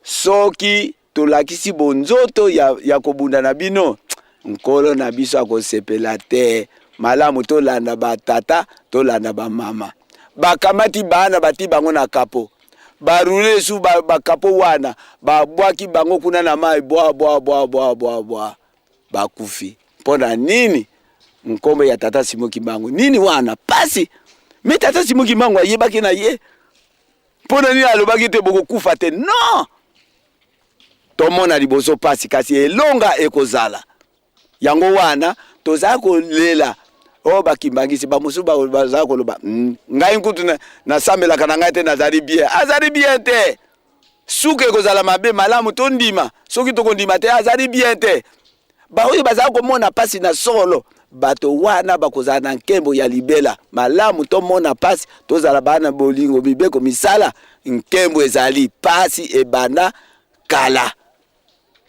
soki tolakisi bonzoto ya kobunda na bino, Nkolo na biso akosepela te. Malamu tolanda batata, tolanda bamama. Bakamati bana, bati bango na kapo, barouler su bakapo wana, babwaki bango kuna na mai, bwa bwa bwa bwa bwa bwa, bakufi. Mpo na nini? Nkombo ya tata Simon Kimbangu. Nini wana pasi? Me tata Simon Kimbangu ayebaki na ye mpo na nini alobaki te bokokufa te. Non, tomona liboso pasi, kasi elonga ekozala. Yango wana toza kolela oyo bakimbangisi bamosusu baza koloba, ngai nkutu nasambelaka na ngai te, nazali bien. Azali bien te, suka ekozala mabe. Malamu tondima, soki tokondima te, azali bien te. Baoyo bazala komona mpasi na solo, bato wana bakozala na nkembo ya libela. Malamu tomona mpasi, tozala bana bolingo, mibeko, misala, nkembo ezali. Mpasi ebanda kala.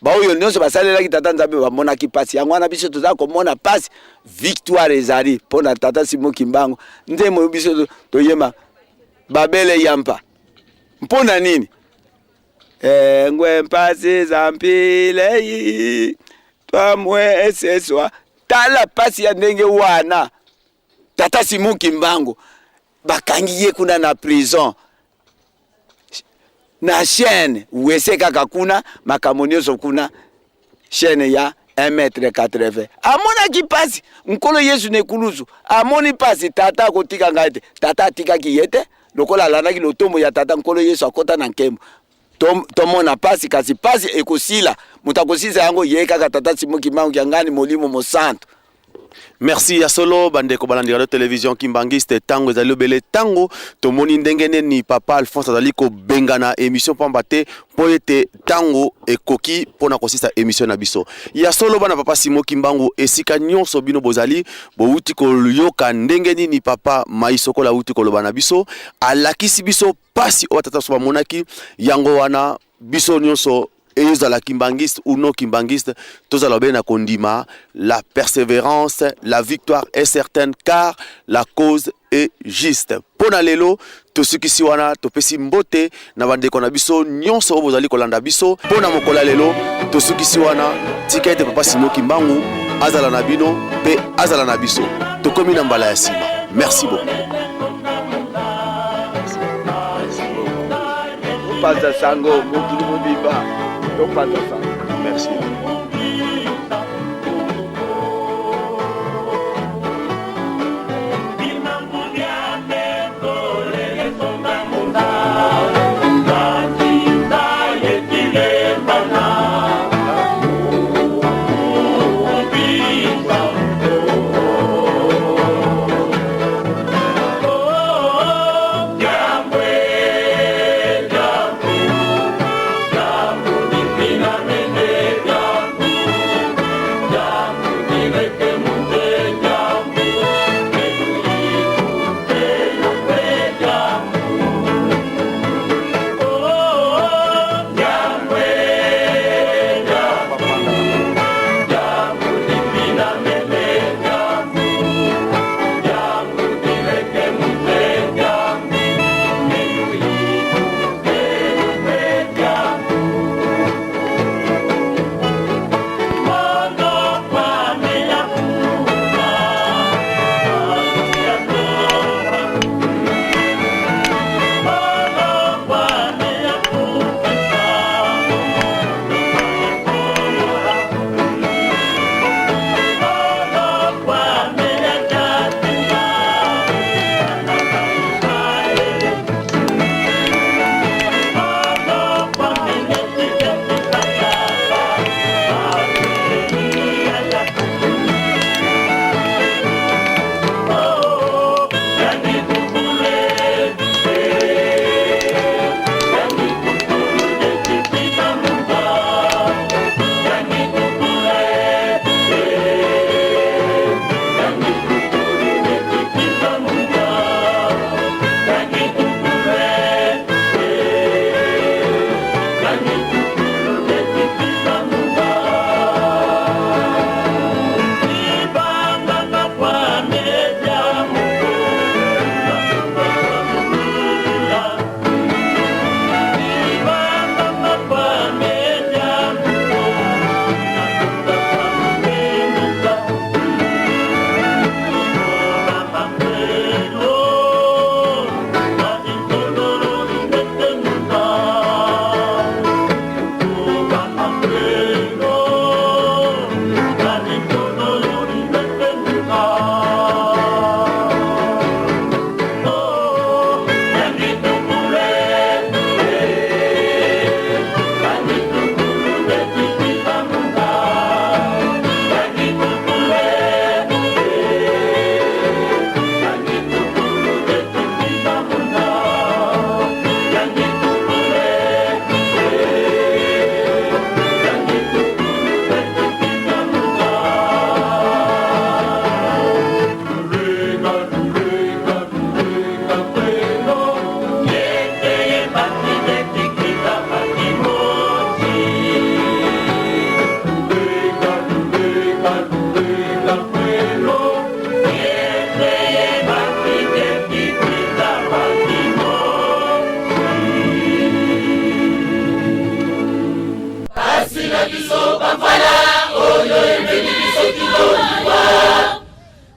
Baoyo nyonso basalelaki tata Nzambe bamonaki mpasi. Yango wana biso toza komona mpasi, victoire ezali mpo na tata Simon Kimbangu. Nzembo biso toyemba, babele yampa, mpo na nini? Engwe mpasi za mpilei twamweseswa. Tala mpasi ya ndenge wana. Tata Simon Kimbangu bakangi ye kuna na prison na chaîne wese kaka kuna, makambo nyonso kuna, chaîne ya 1 mètre 80 amonaki mpasi. Nkolo Yesu na ekulusu amoni mpasi, Tata akotika ngai te. Tata atikaki ye te, lokola alandaki lotombo ya Tata. Nkolo Yesu akota na nkembo. Tomona mpasi, kasi mpasi ekosila. Moto akosilisa yango ye kaka Tata Simon Kimbangu Kiangani, Molimo Mosantu. Merci ya solo bandeko balandi radio television Kimbanguiste. Tango ezali obele tango tomoni ndenge nini papa Alphonse azali kobengana émission pamba te mpo ete tango ekoki mpo na kosisa émission na biso. Ya solo bana papa Simon Kimbangu, esika nyonso bino bozali, bowuti koyoka ndenge nini papa Maïsokola awuti koloba na biso, alakisi biso pasi oyo tata biso bamonaki. Yango wana biso nyonso, ezala kimbanguiste ou non kimbanguiste, tozala obele na kondima. La persévérance, la victoire est certaine, car la cause est juste. Mpo na lelo tosukisi wana. Topesi mbote na bandeko na biso nyonso oyo bozali kolanda biso. Mpo na mokolo ya lelo tosukisi wana. Tika ete papa Simon Kimbangu azala na bino mpe azala na biso. Tokomi na mbala ya nsima. Merci beaucoup. Topanza sango mokili mobimba, topanza sango. Merci.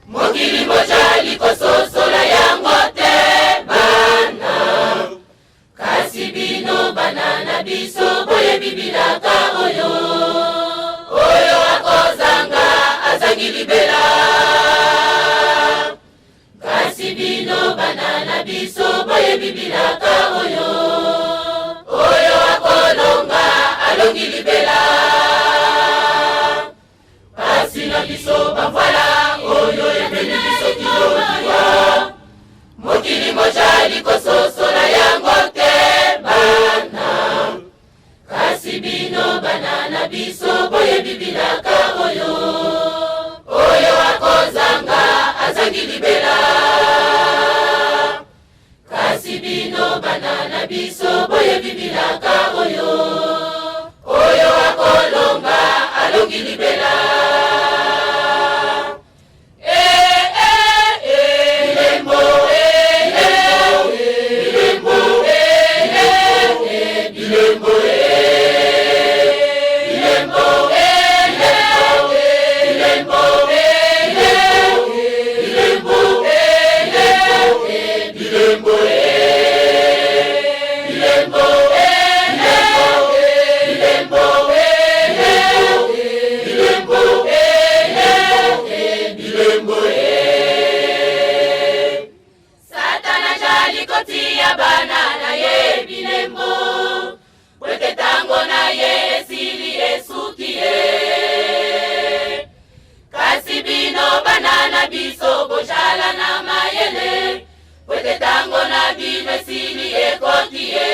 Mokili bozali kososola yango te bana, kasi bino bana na biso boyebi bilaka oyo oyo akoza. bino bana na biso boyebi bilaka oyo. Oyo akolonga alongi libela. Pasi na biso bamvwala oyo ememi biso kino liwa. Mokili mojali kososola yango te bana. Kasi bino bana na biso boyebi bilaka oyo. Oyo akozanga azangi libela. Kasi bino bana na biso boyebi bilaka oyo. Oyo akolonga alongi libela. Eh, eh, eh, bilembo, eh, eh, bilembo, eh, eh, bilembo, eh, bilembo, eh, eh, bilembo, eh, eh, bilembo, eh, eh, bilembo, eh, bilembo, eh, eh, bilembo, eh, eh, bilembo, eh, eh, bilembo, eh. Satana jali kotia bana na ye bilembo, pwete tango na ye esili esuki ye. Kasi bino bana na biso bojala na mayele, pwete tango na bino esili ekoki ye.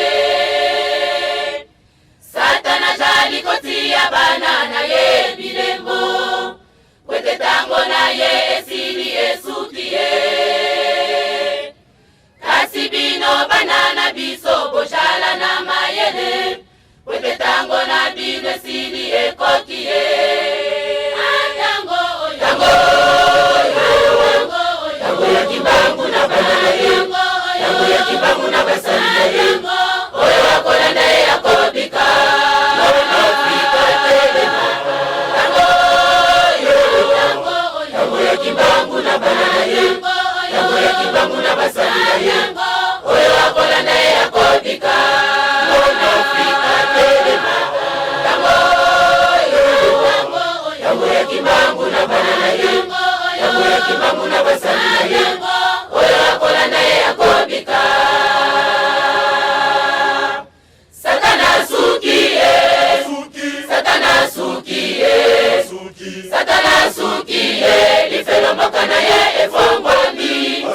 Satana jali kotia bana na ye bilembo, pwete tango na ye esili esuki ye. Kasi bino bana na biso bojala na mayele, pwete tango na bino esili ekoki ye. Ah, tango oyo, tango oyo, tango ya Kimbangu na bana na ye, tango ya Kimbangu na basali na ye, oyo akolanda ye akobika. Afrika telema. Tango oyo, tango ya Kimbangu na bana na ye, tango ya Kimbangu na basali na ye, oyo akolanda ye akobika. Afrika telema. Tango oyo, tango ya Kimbangu na bana na ye, tango ya Kimbangu na basali na ye, oyo akolanda ye akobika. Satana asuki ye, Satana asuki ye, Satana asuki ye, lifelo mboka na ye efongwami.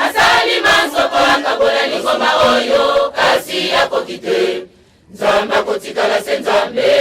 Asali masoko akabola lingomba oyo, kasi akoki te. Nzambe akotikala se Nzambe.